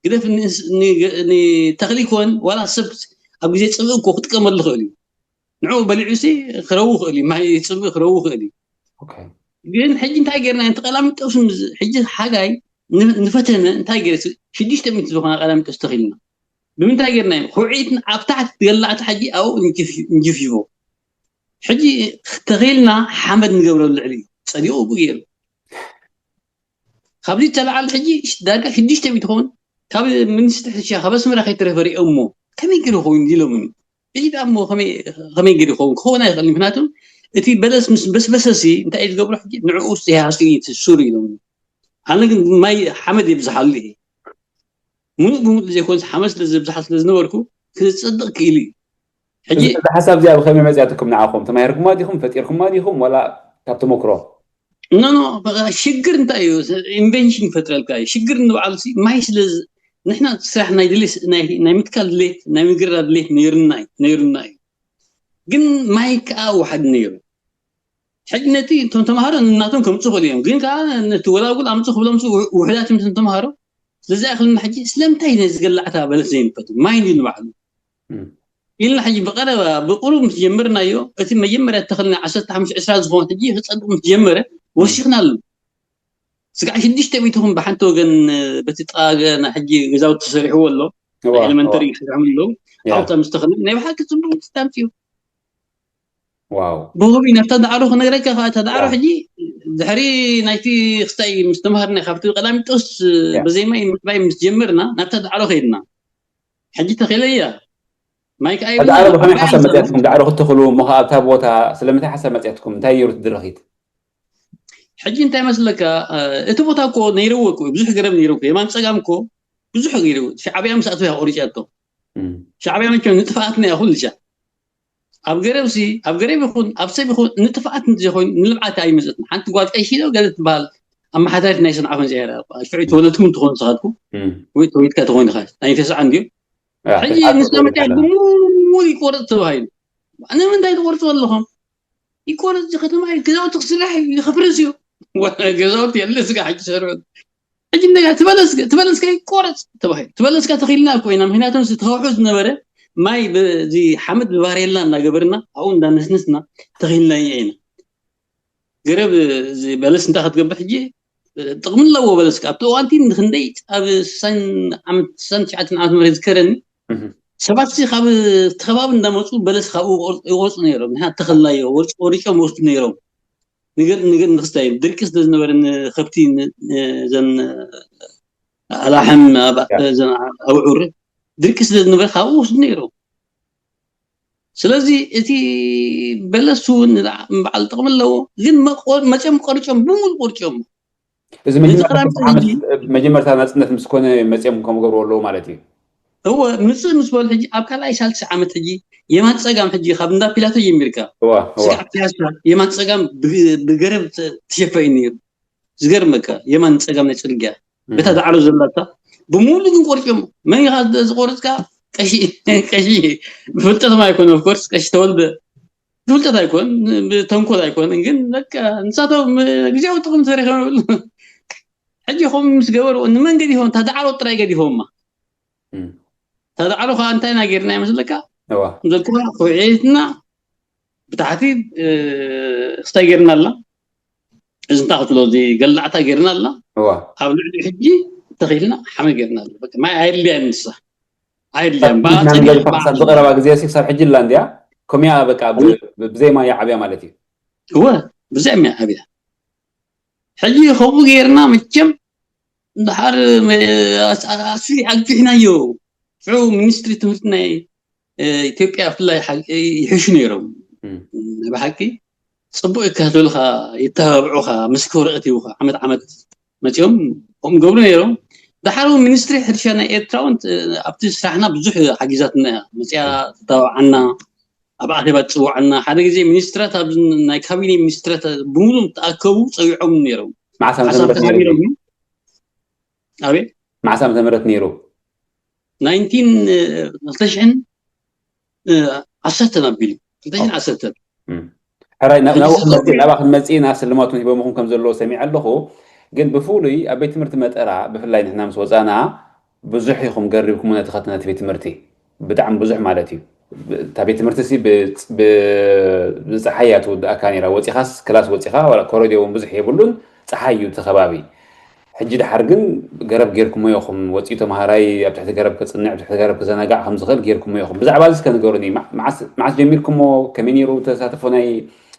ግደፍ ንስ- ን- ንተኽሊ ኮን ዋላ ሰብ ኣብ ግዜ ጽምእ እኮ ክጥቀመሉ ይኽእል እዩ። ንዕኡ በሊዑ ሲ ክረዊ ይኽእል እዩ፣ ማይ ጽምእ ክረዊ ይኽእል እዩ። ኦኬ ግን ሕጂ እንታይ ጌርና? እቲ ቀላሚጦስ ምስ- ሕጂ ሓጋይ ን- ንፈተነ እንታይ ገይረ? ሽዱሽተ ሚእቲ ዝኾና ቀላሚጦስ ተኺልና። ብምንታይ ጌርና? እዩ ኩዒትን ኣብ ታሕቲ ገላዕቲ ሕጂ ኣብኡ እንጅፍ- እንጅፊፎ። ሕጂ ተኺልና ሓመድ ንገብረሉ ልዕሊ እዩ። ጸዲቑ ብኡ ገይሩ። ካብዚ ተለዓል ሕጂ ዳርጋ ሽዱሽተ ሚእቲ ትኸውን ካብ ሚኒስትሪ ሕርሻ ካብ ኣስመራ ከይተረፈ ሪኦሞ ከመይ ገይሩ ይኸውን ኢሎምኒ። እዚ ደኣ እሞ ከመይ ከመይ ገይሩ ይኸውን? ክኸውን ኣይኽእልን። ምክንያቱ እቲ በለስ ምስ በስበሰሲ እንታይ እዩ ዝገብሮ? ሕጂ ንዕኡ ይሃስዩ እዩ እቲ ሱር ኢሎምኒ። ኣነ ግን ማይ ሓመድ የብዝሓሉ እየ። ሙሉእ ብሙሉእ ዘይኮንስ ሓመድ ስለ ዘብዝሓ ስለ ዝነበርኩ ክጸድቕ ክኢሉ እዩ። ሕጂ እዚ ሓሳብ እዚኣ ብኸመይ መፅያትኩም ንዓኹም? ተማሂርኩማ ዲኹም? ፈጢርኩማ ዲኹም? ዋላ ካብ ተመክሮ? ኖ ኖ በቃ ሽግር እንታይ እዩ? ኢንቨንሽን ይፈጥረልካ እዩ። ሽግር ንባዕሉ ሲ ማይ ስለ ዝ- ንሕና ስራሕ ናይ ድሌት ናይ ናይ ምትካል ድሌት ናይ ምግራ ድሌት ነይሩና እዩ ነይሩና እዩ። ግን ማይ ከዓ ዋሓድ ነይሩ። ሕጂ ነቲ እቶም ተምሃሮ ንናቶም ከምፁ ክእሉ እዮም። ግን ከዓ ነቲ ጎላጉል ኣምፁ ክብሎም ሲ ውሕ- ውሕዳት እዮም እቶም ተምሃሮ። ስለዚ ኣክልና ሕጂ ስለምንታይ ነዚ ገላዕታ በለስ ዘይንፈቱ? ማይ እንዲ ንባዕሉ እም። ኢልና ሕጂ ብቀረባ ብቁሩብ ምስ ጀመርናዮ እቲ መጀመርያ ተኽልና ዓሰርተ ሓሙሽተ ዕስራ ዝኾን ሕጂ ክፀድቕ ምስ ጀመረ ወሲኽና ኣሎ። ስጋዕ ሽዱሽተ ሚእቲ ኹም ብሓንቲ ወገን በቲ ጣገ ናይ ሕጂ ገዛውቲ ተሰሪሕዎ ኣሎ። እዋ፣ ኤሌመንተሪ እዋ። ይሰርሖም ኣለዉ። ያ። ኣብታ ምስ ተኽልና ናይ ብሓቂ ፅቡቅ ውፅኢት ኣምፅኡ። ዋው ብሆቢ ናብታ ዳዕሮ ክነግረካ ከኣ እታ ዳዕሮ ያ። ሕጂ ድሕሪ ናይቲ ክስታይ ምስ ተምሃርና ካብቲ ቀላሚጦስ ያ። ብዘይ ማይ ምዕባይ ምስ ጀመርና ናብታ ዳዕሮ ከይድና። ሕጂ ተኺለያ ማይ ከኣ የብልና። ዳዕሮ ብኸመይ እንታይ ሓሳብ ይሰርሑ? መፅያትኩም? ዳዕሮ ክትተኽሉ እሞ ከዓ ኣብታ ቦታ ስለምንታይ ሓሳብ መፅያትኩም? እንታይ ነይሩ እቲ ድርኺት? ሕጂ እንታይ መስለካ? እ፣ እቲ ቦታ እኮ ነይርዎ እኮ እዩ፣ ብዙሕ ገረብ ነይሩ እኮ፣ የማን ጸጋም እኮ ብዙሕ ገይሩ። ሻዕብያ ምስ ኣተወ እያ ቆሪጫቶ። እም። ሻዕብያ መቸም ንጥፍኣትና እያ ኩሉ ሻዕ። ኣብ ገረብ ሲ ኣብ ገረብ ይኹን ኣብ ሰብ ይኹን ንጥፍኣት እንተዘይኮይኑ ንልምዓት ኣይመፀትን። ሓንቲ ጓል ቀሺ ዶ ገለ ትበሃል ኣመሓዳሪት ናይ ሰንዓፈ መፅያ እያ። ሽዑ ተወለድኩም ትኾኑ ንስኻትኩም እም። ወይ ተወሊድካ ትኾን ኢኻ። ናይ ተስዓ እንድዩ። ያ፣ ሕጂ ተስዓ ንሳ መፅያ ተወሊድካ። ብሙሉ ይቆረፅ ተባሂሉ። ንምንታይ ትቆርፁ ኣለኹም? ይቆረፅ፣ እዚ ከተማ እዩ፣ ገዛውቲ ክስራሕ እዩ፣ ክፍርስ እዩ። ወ-፣ ገዛውቲ የለ ስጋ ሕጂ ሰርበት። ሕጂ እንደገና ትበለስ ትበለስካ ይቆረፅ ተባሂሉ። ትበለስካ ተኺልና እኮ ኢና። ምክንያቱ ምስ ተኸውሑ ዝነበረ ማይ በዚ ሓመድ ብባሬላ እናገበርና ኣብኡ እንዳነስነስና ተኺልና ኢና። ገረብ እዚ በለስ እንታይ ክትገብር ሕጂ ጥቕሚ ኣለዎ በለስ ኣብቲ እዋንቲ ንክንደይ ኣብ ስሳን ዓመት ስሳን ትሽዓተን ዓመት ምህረት ዝከረኒ እህ። ሰባት ሲ ካብ እቲ ከባቢ እንዳመፁ በለስ ካብኡ ይቆርፁ ነይሮም። ንሕና ተኸልናዮ ወርጭ ቆሪጮም ወስዱ ነይሮም። ንገር ንገር ንክስታይ ድርቂ ስለ ዝነበረ ንከብቲ ን- ንዘን ኣላሕም ኣብ- ያ። ዘን ኣብዑር ድርቂ ስለ ዝነበረ ካብኡ ወስዱ ነይሮም። ስለዚ እቲ በለስ እውን ንበዓል ጥቕሚ ኣለዎ፣ ግን መቆ- መፅኦም ቆርጮም፣ ብሙሉ ቆርጮም። እዚ ነዚ መጀመርታ ክራምቲ ስልሳ ዓመት ሕጂ መጀመርታ ናፅነት ምስ ኮነ መፅኦም ከምኡ ገብርዎ ኣለዉ ማለት እዩ። እወ፣ ምፅእ ምስ በሉ ሕጂ ኣብ ካልኣይ ሳልሲ ዓመት ሕጂ የማን ፀጋም ሕጂ ካብ እንዳ ፒላቶ ጀሚርካ እዋ እዋ ስጋዕ ፒያሳ የማን ፀጋም ብ- ብገረብ ተ- ተሸፈዩ ነይሩ። ዝገርመካ የማን ፀጋም ናይ ፅርግያ እም። በታ ዳዕሮ ዘላታ ብሙሉ ግን ቆርጭሞ። መን ኢኻ ዝ- ዝቆርፅካ? ቀሺ ቀሺ ብፍልጠቶም ኣይኮነ፣ ኦፍኮርስ ቀሺ ተወልደ ብፍልጠት ኣይኮን፣ ብተንኮል ኣይኮን፣ ግን በቃ ንሳቶም ግዜያዊ ጥቕሚ ተረኺቦም ይብሉ። ሕጂ ከምኡ ምስ ገበሩ ንመን ገዲፎም? እታ ዳዕሮ ጥራይ ገዲፎማ። እም። እታ ዳዕሮ ከዓ እንታይ ኢና ጌርና ይመስለካ? እዋ ዘልኩማ ኩዒትና ብታሕቲ እ፣ ክስታይ ጌርና ኣላ፣ እዚ እንታይ ክትብሎ፣ እዚ ገላዕታ ጌርና ኣላ። እዋ ኣብ ልዕሊ ሕጂ ተኺልና ሓመድ ጌርና ኣላ። በቃ ማይ ኣየድልያን ንሳ፣ ኣየድልያን። ናንገ ብኣፀኒዕ ዝፈሓሳ ኣብዚ ቀረባ ግዜ ሲ ክሳብ ሕጂ ኣላ እንድያ። ከምያ በቃ ብ- ብ- ብዘይ ማይ ይዓብያ ማለት እዩ። እወ፣ ብዘይ ማይ ይዓብያ። ሕጂ ከምኡ ጌርና መቸም እንድሓር መ- ኣስ- ኣስ- ኣግፊሕናዮ። ሽዑ ሚኒስትሪ ትምህርቲ ናይ እ፣ ኢትዮጵያ ብፍላይ ሓ- ይሕሹ ነይሮም። እም። ናይ ብሓቂ ፅቡቅ ይከታተሉኻ፣ ይተባብዑኻ፣ ምስክር ወረቀት ይቡኻ። ዓመት ዓመት መፂኦም ከምኡ ገብሩ ነይሮም። ደሓር እውን ሚኒስትሪ ሕርሻ ናይ ኤርትራ እውን እ፣ ኣብቲ ስራሕና ብዙሕ ሓጊዛትና እያ። መፅያ ተተባብዓና፣ ኣብ ኣኼባ ትፅውዓና። ሓደ ግዜ ሚኒስትራት ኣብ ናይ ካቢኔ ሚኒስትራት ብምሉእ ተኣከቡ ፀዊዖም ነይሮም። መዓስ ዓመተ ሓሳብ ምህረት ነይሩ? ተሓቢሮም። ኣቤት መዓስ ዓመተ ምህረት ነይሩ? ናይንቲን እ፣ ክልተ ሽሕን እ፣ ዓሰርተን ኣቢሉ ክልተ ሽሕን ዓሰርተን እም። ሕራይ ናብ- ናብኡ ሕጂ ክንመፅእ ዝኸውን ናብኣ ክንመፅእ ኢና። ስልማቱን ሂቦምኹም ከም ዘለዎ ሰሚዐ ኣለኹ። ግን ብፍሉይ ኣብ ቤት ትምህርቲ መጠራ ብፍላይ ንሕና ምስ ወፃና ብዙሕ ኢኹም ገሪብኩሞ ነቲ ከተ ነቲ ቤት ትምህርቲ ብጣዕሚ ብዙሕ ማለት እዩ። ብ- እታ ቤት ትምህርቲ ሲ ብ- ብ- ብፀሓይ እያ ትውድኣካ ነይራ። ወፂኻስ ክላስ ወፂኻ ዋላ ኮረድዮ እውን ብዙሕ የብሉን፣ ፀሓይ እዩ እቲ ከባቢ። ሕጂ ድሓር ግን ገረብ ጌርኩሞ ኢኹም፣ ወፂኡ ተምሃራይ ኣብ ትሕቲ ገረብ ከፅንዕ፣ ኣብ ትሕቲ ገረብ ክዘናጋዕ ከም ዝኽእል ጌርኩሞ ኢኹም። ብዛዕባ እዚ እስከ ንገሩኒ፣ መዓ- መዓስ መዓስ ጀሚርኩሞ? ከመይ ነይሩ ተሳትፎ ናይ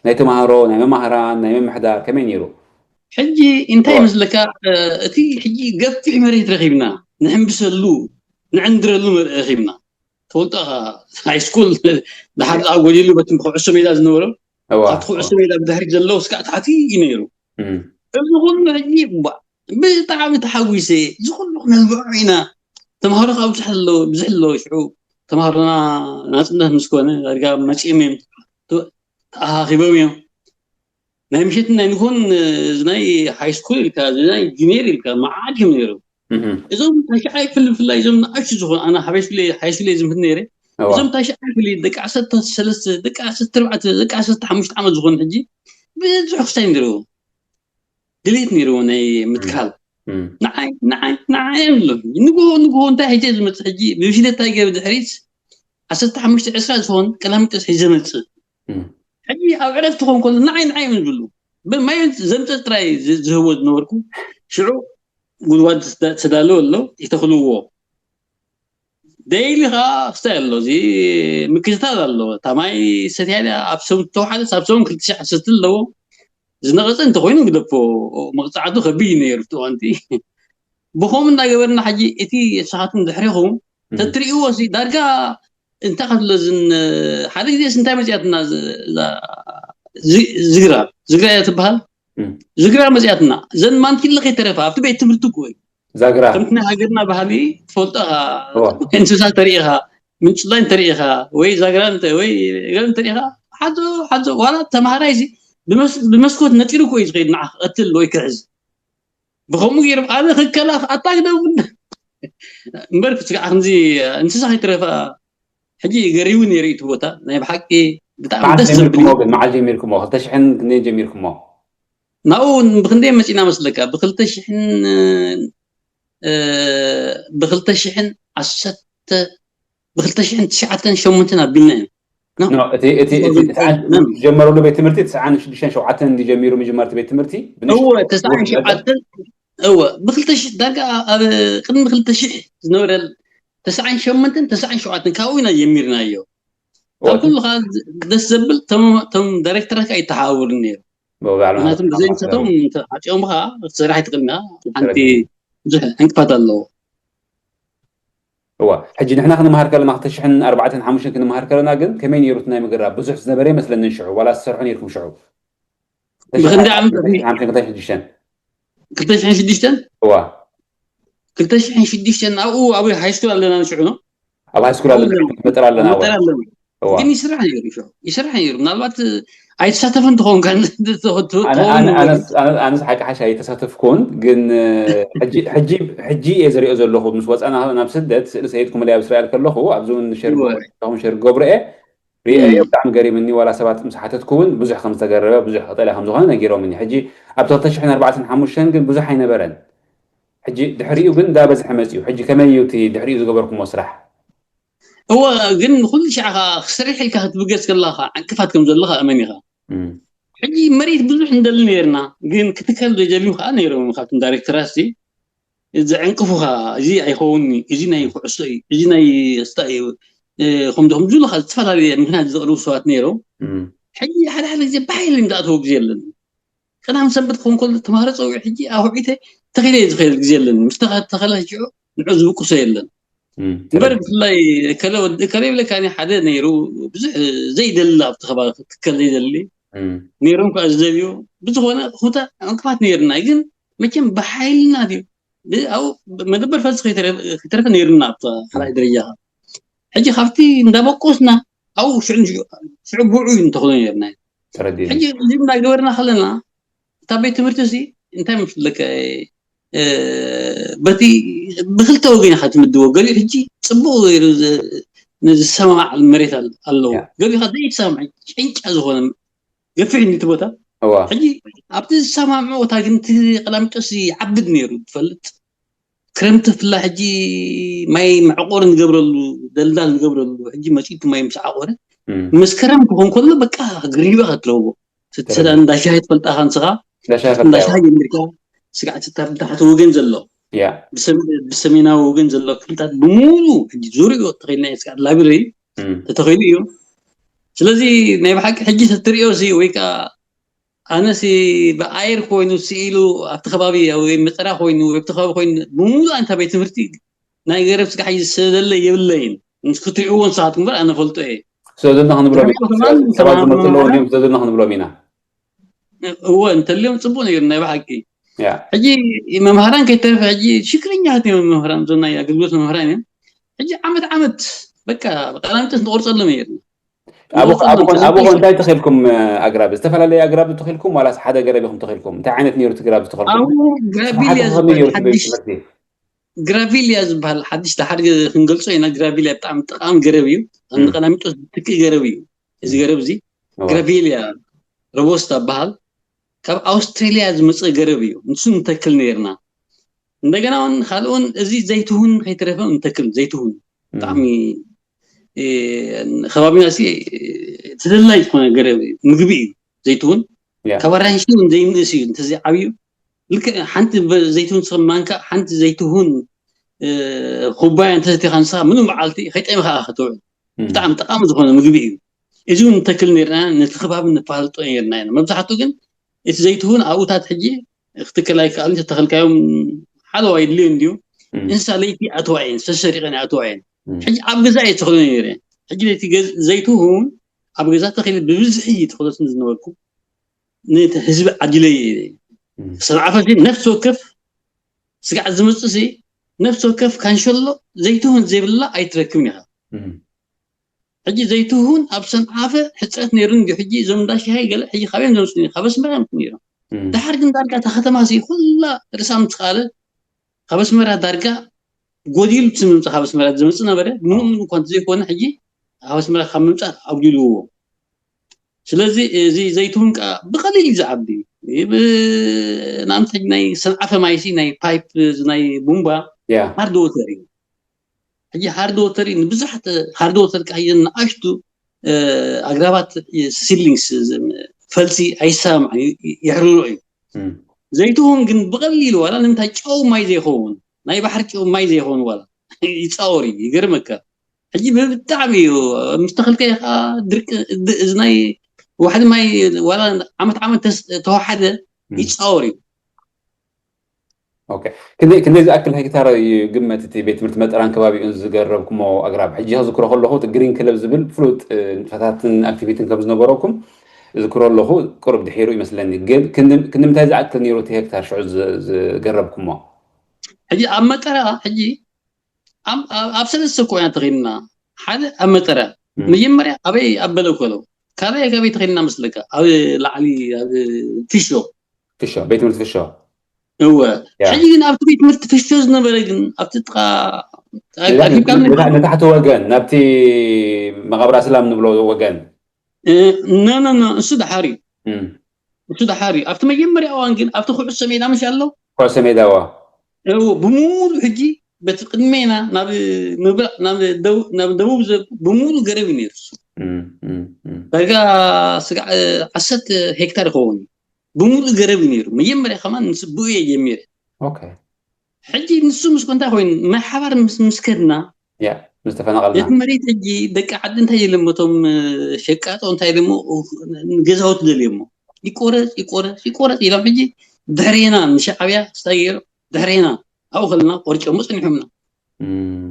ናይ ተምሃሮ፣ ናይ መማህራን፣ ናይ ምምሕዳር ከመይ ነይሩ? ሕጂ እንታይ እዋ። ይመስለካ? እ፣ እቲ ሕጂ ገፊሕ መሬት ረኺብና ንሕንብሰሉ ንዕንድረሉ መሬት ረኺብና። ትፈልጦ ኢኻ፣ ሃይ ስኩል ድሓር ደኣ ጎዲሉ በቲ ኩዕሶ ሜዳ ዝነበሮ እዋ ኣብቲ ኩዕሶ ሜዳ ብድሕሪት ዘሎ ስካዕ ታሕቲ እዩ ነይሩ። እም። እዚ ኩሉ ሕጂ ባ- ብጣዕሚ ተሓጒሰ። እዚ ኩሉ ክነልብዖ ኢና። ተምሃሮ ከዓ ብዙሕ ኣሎ፣ ብዙሕ ኣሎ። ሽዑ ተምሃሮና ናፅነት ምስ ኮነ ዳርጋ መፂኦም እዮም፣ ተ- ተኣኻኺቦም እዮም። ናይ ምሸትን ናይ ንጎን እዚ ናይ ሃይ ስኩል ኢልካ፣ እዚ ናይ ጁኒየር ኢልካ መዓት እዮም ነይሩ። እም። እዞም ታሽዓይ ክፍሊ ብፍላይ እዞም ንኣሽቱ ዝኾኑ፣ ኣነ ሃይ ስኩል ሃይ ስኩል እየ ዝምህር ነይረ። እዋ እዞም ታሽዓይ ክፍሊ ደቂ ዓሰርተ ሰለስተ፣ ደቂ ዓሰርተ ኣርባዕተ፣ ደቂ ዓሰርተ ሓሙሽተ ዓመት ዝኾኑ ሕጂ ብዙሕ ክስታይ ነይርዎ፣ ድሌት ነይርዎ ናይ ምትካል። እም። ንዓይ ንዓይ ንዓይ ኣሎ። ንግሆ ንግሆ እንታይ ሒዘ ዝመፅእ ሕጂ ብብሽለታ ገብ ድሕሪት ዓሰርተ ሓሙሽተ ዕስራ ዝኾን ቀላሚጦስ ሒዘ መፅእ። እም። ሕጂ ኣብ ዕረፍቲ ክኾን ከሎ ንዓይ ንዓይ እዮም ዝብሉ። ብማይ ዘምፅእ ጥራይ ዝ- ዝህቦ ዝነበርኩ። ሽዑ ጉድጓድ ተዳ- ተዳለወ ኣሎ፣ ይተኽልዎ። ደይሊ ከዓ ክስታይ ኣሎ፣ እዚ ምክትታል ኣሎ። እታ ማይ ሰትያ ድያ ኣብ ሰሙን ተወሓደስ ኣብ ሰሙን ክልተ ሺሕ ሰቲ ኣለዎ። ዝነቐፀ እንተኮይኑ ግደፎ፣ መቕፃዕቱ ከቢድ እዩ ነይሩ እቲ እዋንቲ። ብኸምኡ እንዳገበርና ሕጂ እቲ ንስኻትኩም ድሕሪኹም እም። ተትርእይዎ ሲ ዳርጋ እንታይ ከትብሎ ዝን ሓደ ግዜ ሲ እንታይ መፅያትና ዝ- እዛ ዝ- ዝግራ ዝግራ እያ ትበሃል። እም። ዝግራ መፅያትና ዘን ማንቲለ ከይተረፋ ኣብቲ ቤት ትምህርቲ እኮ እዩ። ዛግራ ከምቲ ናይ ሃገርና ባህሊ ትፈልጦ ኢኻ። እዋ። እንስሳ ተሪኢኻ፣ ምንጭላይ እንተሪኢኻ ወይ ዛግራ እንተ- ወይ ገለ እንተሪኢኻ ሓዞ ሓዞ ዋላ ተምሃራይ ሲ ብመስ- ብመስኮት ነጢሩ እኮ እዩ ዝኸይድ ንዓ ክቐትል ወይ ክሕዝ። ብኸምኡ ገይሮም ኣነ ክከላኸ ኣታ ግደፉኒ። እምበር ስጋዕ ከምዚ እንስሳ ከይትረፋ። ሕጂ ገሪቡ ነይሩ እቲ ቦታ ናይ ብሓቂ ብጣዕሚ መዓስ ደስ ዘብል ጀሚርኩሞ እዩ። ግን? መዓስ ጀሚርኩሞ? ክልተ ሽሕን ክንደይ ጀሚርኩሞ? ናብኡ ብክንደይ መፂና መስለካ? ብክልተ ሽሕን እ፣ ብክልተ ሽሕን ዓሰርተ ብክልተ ሽሕን ትሽዓተን ሸሞንተን ኣቢልና እዮም። ኖ። ኖ፣ እቲ እቲ እቲ ሸሞንተን ትስዓን ነን። ዝጀመረሉ ቤት ትምህርቲ ትስዓን ሽዱሽተን ሸውዓተን እንዲ ጀሚሩ መጀመርቲ ቤት ትምህርቲ ብንሽ- እወ ተስዓን ሸውዓተን እወ ብክልተ ሽሕ ዳርጋ ኣብ ቅድሚ ክልተ ሽሕ ዝነበረ ተስዓን ሸሞንተን ተስዓን ሸውዓተን ካብኡ ኢና ጀሚርናዮ። ካብ ኩሉ ከዓ ደስ ዘብል ቶም ቶም ዳይሬክተራት ከዓ ይተሓባበሩ ነይሩ። ብባዕሉ ምክንያቱም ብዘይ ንሳቶም ዓፂኦም ከዓ ክትሰርሕ ኣይትኽእልን ኢኻ። ሓንቲ ብዙሕ ዕንቅፋት ኣለዎ። እዋ፣ ሕጂ ንሕና ክንመሃር ከለና ክልተ ሽሕን ኣርባዕተን ሓሙሽተን ክንመሃር ከለና ግን ከመይ ነይሩ እቲ ናይ ምግራብ? ብዙሕ ዝነበረ ይመስለኒ ሽዑ፣ ዋላ ዝሰርሑ ነይርኩም ሽዑ? ብክንደይ ዓመት? ሓሙሽተን ክልተ ሽሕን ሽዱሽተን። ክልተ ሽሕን ሽዱሽተን? እዋ፣ ክልተ ሽሕን ሽዱሽተን ኣብኡ ኣብ ሃይ ስኩል ኣለና ንሽዑ ነው። ኣብ ሃይ ስኩል ኣለና፣ መጠር ኣለና። እዋ፣ መጠር ኣለና። እዋ። ግን ይስራሕ ነይሩ፣ ሽዑ ይስራሕ ነይሩ። ምናልባት ኣይተሳተፍን ትኸውን፣ ኣነ- ኣነ- ኣነስ ኣነ- ኣነስ ሓቂ ሓሽ ኣይተሳተፍኩን፣ ግን ሕጂ- ሕጂ- ሕጂ እየ ዝሪኦ ዘለኹ። ምስ ወፃና ናብ ስደት ስእሊ ሰይድ ኩምለይ ኣብ እስራኤል ከለኹ ኣብዚ እውን ሸር እወ። ሸር ገብረ እየ ሪኤዮ። ብጣዕሚ ገሪምኒ። ዋላ ሰባት ምስ ሓተትኩ እውን ብዙሕ ከም ዝተገረበ፣ ብዙሕ ቀጠልያ ከም ዝኾነ ነጊሮምኒ። ሕጂ ኣብ ክልተ ሽሕን ኣርባዕተን ሓሙሽተን ግን ብዙሕ ኣይነበረን። ሕጂ ድሕሪኡ ግን እንዳበዝሐ መፂኡ። ሕጂ ከመይ እዩ እቲ ድሕሪኡ ዝገበርኩሞ ስራሕ? እወ፣ ግን ንኩሉ ሻዕ ከዓ ክሰርሕ ኢልካ ክትብገስ ከለካ ዕንቅፋት ከም ዘለካ እመን ኢካ። እም፣ ሕጂ መሬት ብዙሕ እንደሊ ነርና፣ ግን ክትከል ዘይደልዩ ከዓ ነይሮም ካብቶም ዳይሬክተራት ሲ ዘዕንቅፉካ። እዚ ኣይኸውን፣ እዚ ናይ ኩዕሶ እዩ፣ እዚ ናይ ስታ እዩ፣ እ፣ ከምዚ ከምዚ ኢሉ ከዓ ዝተፈላለየ ምክንያት ዘቕርቡ ሰባት ነይሮም። እም፣ ሕጂ ሓደ ሓደ ግዜ ብሓይሊ እንዳእተወ ግዜ የለን። ቀዳም ሰንበት ክኸውን ከሎ ተማሃሮ ፀዊዑ ሕጂ ኣውዒተ ተኺለ ዝኽእል ግዜ የለን። ምስ ተኸ- ተኸለ ሽዑ ንዑ ዝብቅሶ የለን። እም፣ እምበር ብፍላይ ከለ ወዲ ከለ ይብለካ ሓደ ነይሩ ብዙሕ ዘይደሊ ኣብቲ ከባቢ ክትከል ዘይደሊ እም፣ ነይሮም ከዓ ዝደልዩ። ብዝኾነ ኩታ ዕንቅፋት ነይርና ግን መቸም ብሓይልና ድዩ ብ- ኣብኡ መደበር ፈልሲ ከይተረፈ ነይርና ኣብታ ካልኣይ ደረጃ። ሕጂ ካብቲ እንዳበቆስና ኣብኡ ሽዑ ሽዑ ብዑ እዩ እንተኽሎ ነይርና። ተረዲእኒ። ሕጂ እዚ እንዳገበርና ከለና እታ ቤት ትምህርቲ እዚ እንታይ መስለካ፣ እ፣ በቲ ብክልተ ወገን ኢኻ ትምድቦ። ገሊኡ ሕጂ ፅቡቅ ገይሩ ዝ- ንዝሰማማዕ መሬት ኣል- ኣለዎ። ያ። ገሊኡ ከዓ ዘይሰማማዕ ጭንጫ ዝኾነ ገፊሕ እንዲ እቲ ቦታ። እዋ፣ ሕጂ ኣብቲ ዝሰማምዖ ቦታ ግን እቲ ቀላሚጦስ ይዓብድ ነይሩ ትፈልጥ። ክረምቲ ብፍላይ ሕጂ ማይ መዕቆሪ ንገብረሉ፣ ደልዳል ንገብረሉ፣ ሕጂ መፂኡ እቲ ማይ ምስ ዓቆረ እም፣ መስከረም ክኾን ከሎ በቃ ግሪባ ከትረኽቦ። ስተ- ተረዲእ። እንዳ ሻሂ ትፈልጣ ንስኻ ለሻይ እንዳ ፈታዮ። ሻሂ ጀሚርካ ስጋዕ ትታ ብታሕቲ ወገን ዘሎ ያ፣ ብሰም- ብሰሜናዊ ወገን ዘሎ ክፍልታት ብምሉ ሕጂ ዙሪኡ ተኸይልና እዩ። ስጋዕ ላይብረሪ እም፣ ተተኸይሉ እዩ። ስለዚ ናይ ብሓቂ ሕጂ ተትሪኦ ሲ ወይ ከዓ ኣነሲ ብኣየር ኮይኑ ስኢሉ ኣብቲ ከባቢ ወይ መጠራ ኮይኑ ወይ ኣብቲ ከባቢ ኮይኑ ብምሉ ኣንታ ቤት ትምህርቲ ናይ ገረብ ስጋዕ ሕጂ ዝሰደለ የብለይን። ምስ ክትሪእዎ ንስኻትኩም እምበር ኣነ ፈልጦ እየ። ሰደልና ክንብሎም ኢና። ተረዲእዎ ከማን ሰባት ዝመፁ ኣለዉ ተማሃሮ ድዮም? ሰደልና ክንብሎም ኢና። እወ እንተልዮም ፅቡቅ ነይሩ ናይ ብሓቂ። ያ፣ ሕጂ መምሃራን ከይተረፈ ሕጂ ሽክርኛት እዮም መምህራን፣ እዞም ናይ ኣገልግሎት መምህራን እዮም። ሕጂ ዓመት ዓመት በቃ ቀላሚጦስ ንቆርፀሎም ነይርና። ኣብኡ- ኣብኡ- ኣብኡ እንታይ ተኺልኩም? ኣግራብ፣ ዝተፈላለዩ ኣግራብ ተኺልኩም ዋላስ ሓደ ገረብ ኢኹም ተኺልኩም? እንታይ ዓይነት ነይሩ እቲ ግራብ ዝተኸልኩም? ኣብኡ ግራቢልያ ስራሕቲ ከመይ ዝበሃል ነይሩ እቲ ቤት ሓድሽ ትምህርቲ? ግራቢልያ ዝበሃል ሓድሽ ድሓር ክንገልጾ ኢና። ግራቢልያ ብጣዕሚ ጠቃሚ ገረብ እዩ። እም። ንቀላሚጦስ ዝትክእ ገረብ እዩ። እዚ ገረብ እዚ እዋ። ግራቢልያ ሮቦስታ በሃል ካብ ኣውስትሬልያ ዝመፀ ገረብ እዩ። ንሱ ንተክል ነይርና። እንደገና እውን ካልእ እውን እዚ ዘይትሁን ከይተረፈ ንተክል ዘይትሁን። እም። ብጣዕሚ እ፣ ከባቢና ሲ ተደላይ ዝኾነ ገረብ እዩ። ምግቢ እዩ ዘይትሁን። ያ። ካብ ኣራንሺ እውን ዘይንእስ እዩ እንተዘይዓብዩ። ልክዕ ሓንቲ በ- ዘይትሁን ስቕ ማንካ ሓንቲ ዘይትሁን እ፣ ኩባያ እንተሰቲኻ ንስኻ ምንም መዓልቲ ከይጠሚኻ ክትውዕል። እም። ብጣዕሚ ጠቃሚ ዝኾነ ምግቢ እዩ። እዚ እውን ንተክል ነርና ነቲ ከባቢ ነፋልጦ ነርና ኢና። መብዛሕትኡ ግን እቲ ዘይትሁን ኣብኡታት ሕጂ ክትከል ኣይከኣልን። ተተኸልካዮም ሓለዋ የድልዮ እንድዩ። እም። እንስሳ ለይቲ ኣተዋ እየን ዝተሰሪቐን ኣተዋ እየን። እም። ሕጂ ኣብ ገዛ እየ ተኽሎ ነይረ። ሕጂ ለይቲ ገዝ- ዘይትሁን ኣብ ገዛ ተኺለ ብብዝሒ ተኽሎትን ዝነበርኩ ነቲ ህዝቢ ዓዲለ እየ። እም። ሰብዓ ፐርሰንት ነፍሲ ወከፍ ስጋዕ ዝመፅእ ሲ ነፍሲ ወከፍ ካንሸሎ ዘይትሁን ዘይብላ ኣይትረክብን ኢኻ። እም። ሕጂ ዘይትሁን ኣብ ሰንዓፈ ሕፅረት ነይሩ እንዲ ሕጂ እዞም እንዳ ሻሂ ገለ ሕጂ ካበዮም ዘምፅኡ ካብ ኣስመራ እዮም ነይሮም። እም። ድሓር ግን ዳርጋ እታ ከተማ ሲ ኩላ ርእሳ ምስ ኻለ ካብ ኣስመራ ዳርጋ ጎዲሉ እቲ ምምፃእ ካብ ኣስመራ ዝመፅእ ነበረ። ምንም እኳ እንተዘይኮነ ሕጂ ካብ ኣስመራ ካብ ምምፃእ ኣጉዲልዎ። ስለዚ እዚ ዘይትሁን ከዓ ብቐሊል እዩ ዝዓቢ። ብ- ንኣብነት ሕጂ ናይ ሰንዓፈ ማይ ሲ ናይ ፓይፕ ናይ ቡምባ ያ። ሃርድ ወተር እዩ። ሕጂ ሃርድ ወተር እዩ ንብዙሓት ሃርድ ወተር ከዓ ንኣሽቱ እ፣ ኣግራባት ሲድሊንግስ ፈልሲ ኣይሰማማዕ ይሕርሮ እዩ። እም። ዘይትሁን ግን ብቐሊሉ ዋላ ንምንታይ ጨው ማይ ዘይኸውን ናይ ባሕሪ ጨው ማይ ዘይኸውን ዋላ ይፃወር እዩ። ይገርመካ ሕጂ ብጣዕሚ እዩ ምስ ተኸልካዮ ከዓ ድርቂ ድ- እዚ ናይ ዋሕዲ ማይ ዋላ ዓመት ዓመት ተስ- ተዋሓደ እም። ይፃወር እዩ። ኦኬ። ክንደይ፣ ክንደይ ዝኣክል ሄክታር እዩ ግመት እቲ ቤት ትምህርቲ መጠራን ከባቢኡን ዝገረብኩሞ ኣግራብ? ሕጂ ክዝክሮ ከለኹ፣ እቲ ግሪን ክለብ ዝብል ፍሉጥ፣ እ፣ ንጥፈታትን ኣክቲቪቲን ከም ዝነበረኩም ዝክሮ ኣለኹ። ቁሩብ ድሒሩ ይመስለኒ። ግን ክንዲ-፣ ክንዲ ምንታይ ዝኣክል ነይሩ እቲ ሄክታር ሽዑ ዝ-፣ ዝገረብኩሞ? ሕጂ ኣብ መጠራ፣ ሕጂ ኣብ፣ ኣብ፣ ኣብ ሰለስተ ኮይና ተኺልና። ሓደ ኣብ መጠራ። እም። መጀመርያ ኣበይ? ኣብ በለኮሎ። ካልኣይ ካበይ ተኺልና መስለካ? ኣብ ላዕሊ፣ ኣብ ፊሾ። ፊሾ፣ ቤት ትምህርቲ ፊሾ። እወ። ያ። ሕጂ ግን ኣብቲ ቤት ትምህርቲ ፊሾ ዝነበረ ግን ኣብቲ ጥቓ ላ-፣ ኣኪብካ ን-፣ ንታ-፣ ንታሕቲ ወገን፣ ናብቲ መቓብር ኣስላም ንብሎ ወገን። እ፣ ኖ፣ ኖ፣ ኖ፣ እሱ ደሓር እዩ። እም። እሱ ደሓር እዩ። ኣብቲ መጀመርያ እዋን ግን ኣብቲ ኩዕሶ ሜዳ ምሽ ኣሎ? ኩዕሶ ሜዳ፣ እዋ። እዎ፣ ብሙሉ ሕጂ በቲ ቅድሜና ናብ ምብራቕ፣ ናብ ደቡ-፣ ናብ ደቡብ ዘ-፣ ብሙሉ ገረብ እዩ ነይሩ እሱ። እም፣ እም፣ እም። ዳርጋ ስጋዕ፣ እ፣ ዓሰርተ ሄክታር ይኸውን እዩ። ብሙሉ ገረብ እዩ ነይሩ። መጀመርያ ከማን ምስ ብኡ እየ ጀሚረ። ኦኬ። ሕጂ ንሱ ምስ ኮንታ ኮይኑ ማይ ሓባር ምስ፣ ምስ ከድና፣ ያ፣ ምስ ተፈናቐልና። ነቲ መሬት ሕጂ ደቂ ዓዲ እንታይ ኢሎሞ፣ እቶም፣ እ፣ ሸቃጦ እንታይ ኢሎሞ፣ እ፣ ገዛውቲ ደልዮሞ። ይቆረጽ፣ ይቆረጽ፣ ይቆረጽ ኢሎም ሕጂ ድሕሬና ንሻዕብያ ስታይ ገይሮም ድሕሬና ኣብኡ ከለና ቆርጮሞ ጸኒሖምና። እም።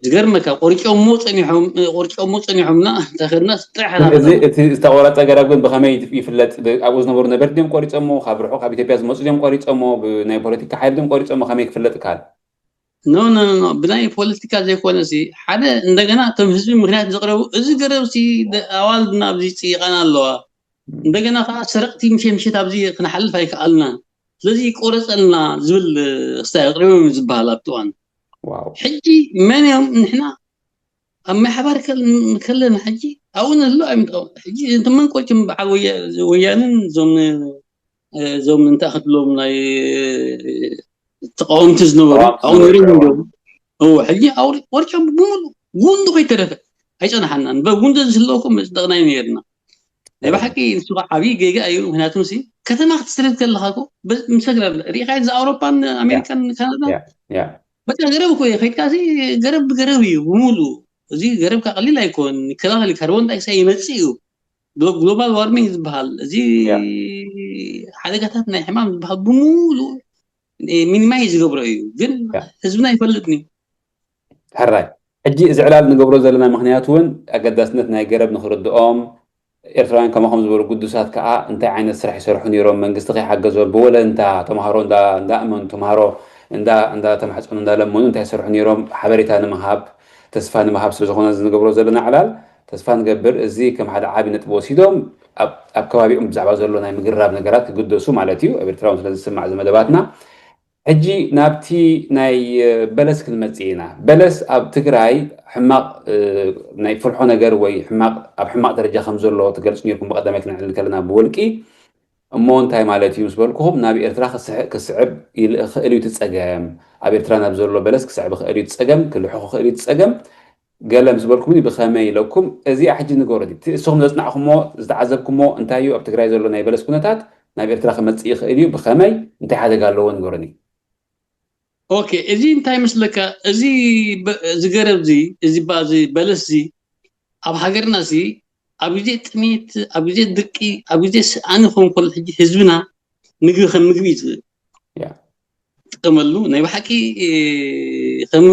ዝገርመካ ቆርጮሞ ጸኒሖም፣ እ፣ ቆርጮሞ ጸኒሖምና፣ እንታይ ከድና ጥራሕ እዚ፣ ሓላፍና። እቲ ዝተቆረጸ ገረብ ግን ብኸመይ ይፍለጥ? ብ-፣ ኣብኡ ዝነበሩ ነበርቲ ድዮም ቆሪጾሞ? ካብ ርሑቕ ካብ ኢትዮጵያ ዝመጹ ድዮም ቆሪጾሞ? ብናይ ፖለቲካ ሓይሊ ድዮም ቆሪጾሞ? ከመይ ክፍለጥ ይከኣል? ኖ፣ ኖ፣ ኖ፣ ኖ። ብናይ ፖለቲካ ዘይኮነ ሲ፣ ሓደ እንደገና እቶም ህዝቢ ምኽንያት ዘቕረቡ፣ እዚ ገረብ ሲ ደ-፣ ኣዋልድና ኣብዚ ይጽይቓና ኣለዋ። እም። እንደገና ከኣ ሰረቕቲ ምሸት ምሸት ኣብዚ ክንሓልፍ ኣይከኣልናን። ስለዚ ይቆረጸልና ዝብል ክስታይ ኣቕሪቦም እዩ ዝበሃል ኣብቲ እዋን። ዋው። ሕጂ መን እዮም ንሕና ኣብ ማሕበር ከል-፣ ከለና ሕጂ ኣብኡ ንህሉ ኣይምንጠው። ሕጂ እንተ መን ቆጭም በዓል ወያ-፣ ወያንን እዞም፣ እዞም እንታይ ክትብሎም ናይ ተቃወምቲ ዝነበሩ ተቃወምቲ ኣብኡ ነይሮም ዝነበሩ። እዮም። እዎ፣ ሕጂ ኣውሪ-፣ ቆርጮም ብሙሉ ጉንዱ ከይተረፈ ኣይጸናሓናን። በጉንዱ ዝህለወኩም መጽደቕናይ ነይርና። ናይ እዎ። ብሓቂ ንሱ ከዓ ዓብዪ ጌጋ እዩ። ምክንያቱ ሲ ከተማ ክትስርት ከለኻ እኮ በ-፣ ምስ ኣግራብ ሪኢኻ እዛ ኣውሮፓን ኣሜሪካን ካናዳን ያ፣ ያ። በቃ ገረብ እኮ እዩ። ከይድካ ሲ ገረብ ብገረብ እዩ ብሙሉ። እዚ ገረብ ካብ ቀሊል ኣይኮን። ይከላኸል እዩ። ካርቦን ዳይኦክሳይድ ይመጽእ እዩ። ግሎ-፣ ግሎባል ዋርሚንግ ዝበሃል፣ እዚ ያ። ሓደጋታት ናይ ሕማም ዝበሃል ብሙሉ ሚኒማይዝ ዝገብሮ እዩ። ግን ያ። ህዝብና ይፈልጥን እዩ። ሕራይ። ሕጂ እዚ ዕላል ንገብሮ ዘለና ምኽንያት እውን ኣገዳስነት ናይ ገረብ ንኽርድኦም፣ ኤርትራውያን ከማኹም ዝበሉ ግዱሳት ከኣ እንታይ ዓይነት ስራሕ ይሰርሑ ነይሮም፣ መንግስቲ ከይሓገዞም፣ ብወለንታ ተምሃሮ እንዳ-፣ እንዳእመኑ፣ ተምሃሮ እንዳ-፣ እንዳተማሕጸኑ፣ እንዳለመኑ እንታይ ይሰርሑ ነይሮም፣ ሓበሬታ ንምሃብ፣ ተስፋ ንምሃብ ስለ ዝኾነ እዚ ንገብሮ ዘለና ዕላል፣ ተስፋ ንገብር፣ እዚ ከም ሓደ ዓቢ ነጥቢ ወሲዶም፣ ኣብ፣ ኣብ ከባቢኦም ብዛዕባ ዘሎ ናይ ምግርራብ ነገራት ክግደሱ ማለት እዩ። ኣብ ኤርትራ እውን ስለ ዝስማዕ እዚ መደባትና፣ ሕጂ ናብቲ ናይ፣ እ፣ በለስ ክንመጽእ ኢና። በለስ ኣብ ትግራይ ሕማቕ፣ እ፣ ናይ ፍልሖ ነገር ወይ ሕማቕ፣ ኣብ ሕማቕ ደረጃ ከም ዘሎ ትገልጹ ነይርኩም ብቐዳማይ ክነዕልል ከለና ብወልቂ። እሞ እንታይ ማለት እዩ ምስ በልኩኹም፣ ናብ ኤርትራ ክስሕ-፣ ክስዕብ ይል-፣ ክኽእል እዩ እቲ ጸገም። ኣብ ኤርትራ ናብ ዘሎ በለስ ክስዕብ ይኽእል እዩ እቲ ጸገም፣ ክልሖ ክኽእል እዩ እቲ ጸገም። ገለ ምስ በልኩምኒ ብኸመይ ኢለኩም፣ እዚኣ ሕጂ ንገሩኒ። እቲ እስኹም ዘጽናዕኩሞ፣ ዝተዓዘብኩሞ እንታይ እዩ? ኣብ ትግራይ ዘሎ ናይ በለስ ኩነታት ናብ ኤርትራ ክመጽእ ይኽእል እዩ። ብኸመይ? እንታይ ሓደጋ ኣለዎ? ንገሩኒ። ኦኬ፣ እዚ እንታይ መስለካ? እዚ በ-፣ እዚ ገረብ እዚ፣ እዚ ባ-፣ እዚ በለስ እዚ ኣብ ሃገርና እዚ ኣብ ግዜ ጥሜት፣ ኣብ ግዜ ድርቂ፣ ኣብ ግዜ ስኣን ክኸውን ከሎ ሕጂ ህዝብና ምግቢ ከም ምግቢ እዩ ያ። ዝጥቀመሉ። ናይ ብሓቂ፣ እ፣ ከም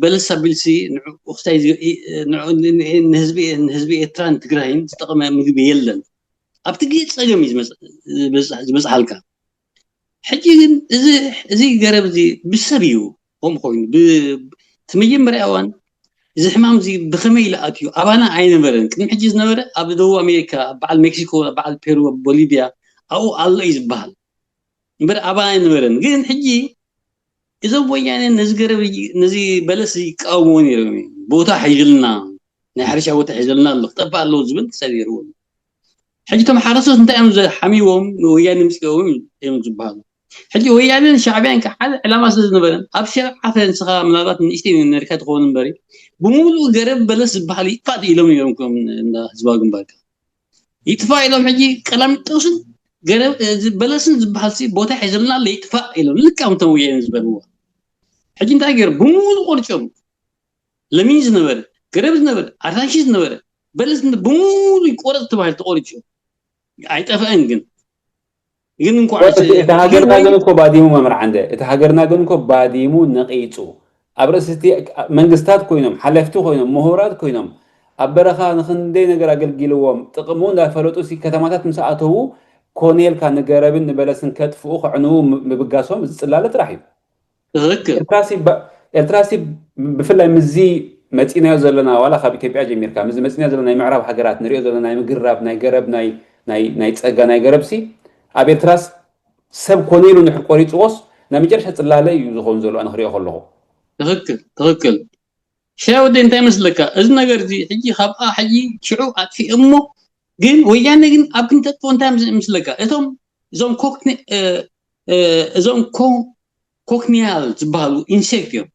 በለስ ኣቢልሲ ንዕኡ ክስታይ ዝ-፣ እ፣ ንዕኡ ን-፣ ን-፣ ንህዝቢ፣ ንህዝቢ ኤርትራን ትግራይን ዝጠቕመ ምግቢ የለን። ኣብቲ ግዜ ጸገም እዩ ዝመጽ-፣ ዝበጽሕ-፣ ዝበጽሓልካ። ሕጂ ግን እዚ፣ እዚ ገረብ እዚ ብሰብ እዩ ከምኡ ኮይኑ። ብ-፣ እቲ መጀመርያ እዋን እዚ ሕማም እዚ ብኸመይ ኢሉ ኣትዩ? ኣባና ኣይነበረን። ቅድሚ ሕጂ ዝነበረ ኣብ ደቡብ ኣሜሪካ፣ በዓል ሜክሲኮ፣ በዓል ፔሩ፣ ቦሊቪያ፣ ኣብኡ ኣሎ እዩ ዝበሃል። እምበር ኣባና ኣይነበረን። ግን ሕጂ እዞም ወያነ ነዚ ገረብ እዚ፣ ነዚ በለስ እዚ ይቃወምዎ ነይሮም እዮም። ቦታ ሒዙልና፣ ናይ ሕርሻ ቦታ ሒዙልና ኣሎ፣ ክጠፍእ ኣለዎ ዝብል ተሰዲርዎም። ሕጂ እቶም ሓረስቶት እንታይ እዮም ዘ-፣ ሓሚዎም ንወያነ ምጽኦም እዮም ዝበሃሉ። ሕጂ ወያነን ሻዕብያን ከዓ ሓደ ዕላማ ስለ ዝነበረን፣ ኣብ ሸርዓ ፈረንስኻ ምናልባት ንእሽተይ ነርካ ትኸውን እምበሪ፣ ብምሉኡ ገረብ በለስ ዝበሃል ይጥፋእ ኢሎም ነይሮም፣ ከም እንዳ ህዝባዊ ግንባር። ይጥፋእ ኢሎም ሕጂ ቀላሚጦስን ገረብ፣ እዚ በለስን ዝበሃል ሲ ቦታ ሒዝልና ኣሎ፣ ይጥፋእ ኢሎም፣ ልክዕ ከምቶም ወያነ ዝበልዎ። ሕጂ እንታይ ገይሩ? ብምሉኡ ቆርጮም። ለሚን ዝነበረ፣ ገረብ ዝነበረ፣ ኣራንሺ ዝነበረ፣ በለስ ዝነበረ፣ ብምሉኡ ይቆረጽ ተባሂሉ ተቆሪጹ። ኣይጠፍአን ግን። ግን እንኳዕ እቲ ሃገርና ግን እኮ ባዲሙ መምህር ዓንደ፣ እቲ ሃገርና ግን እኮ ባዲሙ ነቒጹ። ኣብ ርእሲ እቲ መንግስታት ኮይኖም፣ ሓለፍቲ ኮይኖም፣ ምሁራት ኮይኖም፣ ኣብ በረኻ ንኽንደይ ነገር ኣገልጊልዎም፣ ጥቕሙ እንዳፈለጡ ሲ ከተማታት ምስ ኣተዉ፣ ኮነ ኢልካ ንገረብን ንበለስን ከጥፍኡ፣ ከዕንዉ ምብጋሶም እዚ ጽላለ ጥራሕ እዩ። ትኽክል። ኤርትራሲ ባ-፣ ኤርትራሲ ብፍላይ ምስዚ መጺናዮ ዘለና፣ ዋላ ካብ ኢትዮጵያ ጀሚርካ፣ ምስዚ መጺናዮ ዘለና ናይ ምዕራብ ሃገራት ንሪኦ ዘለና ናይ ምግርራብ ናይ ገረብ፣ ናይ፣ ናይ፣ ናይ ጸጋ ናይ ገረብሲ፣ ኣብ ኤርትራስ ሰብ ኮነ ኢሉ ንድሕር ቆሪጽዎስ፣ ናይ መጨረሻ ጽላለ እዩ ዝኸውን ዘሎ፣ ኣነ ክሪኦ ከለኹ። ትኽክል፣ ትኽክል። ሻውዲ፣ እንታይ መስለካ? እዚ ነገር እዚ ሕጂ ካብኣ ሕጂ ሽዑ ኣጥፊኦ እሞ፣ ግን ወያነ ግን ኣብ ክንጠጥፎ እንታይ ምስ-፣ ምስለካ? እቶም፣ እዞም ኮክኒ-፣ እ፣ እ፣ እዞም ኮ-፣ ኮክኒያል ዝበሃሉ ኢንሴክት እዮም።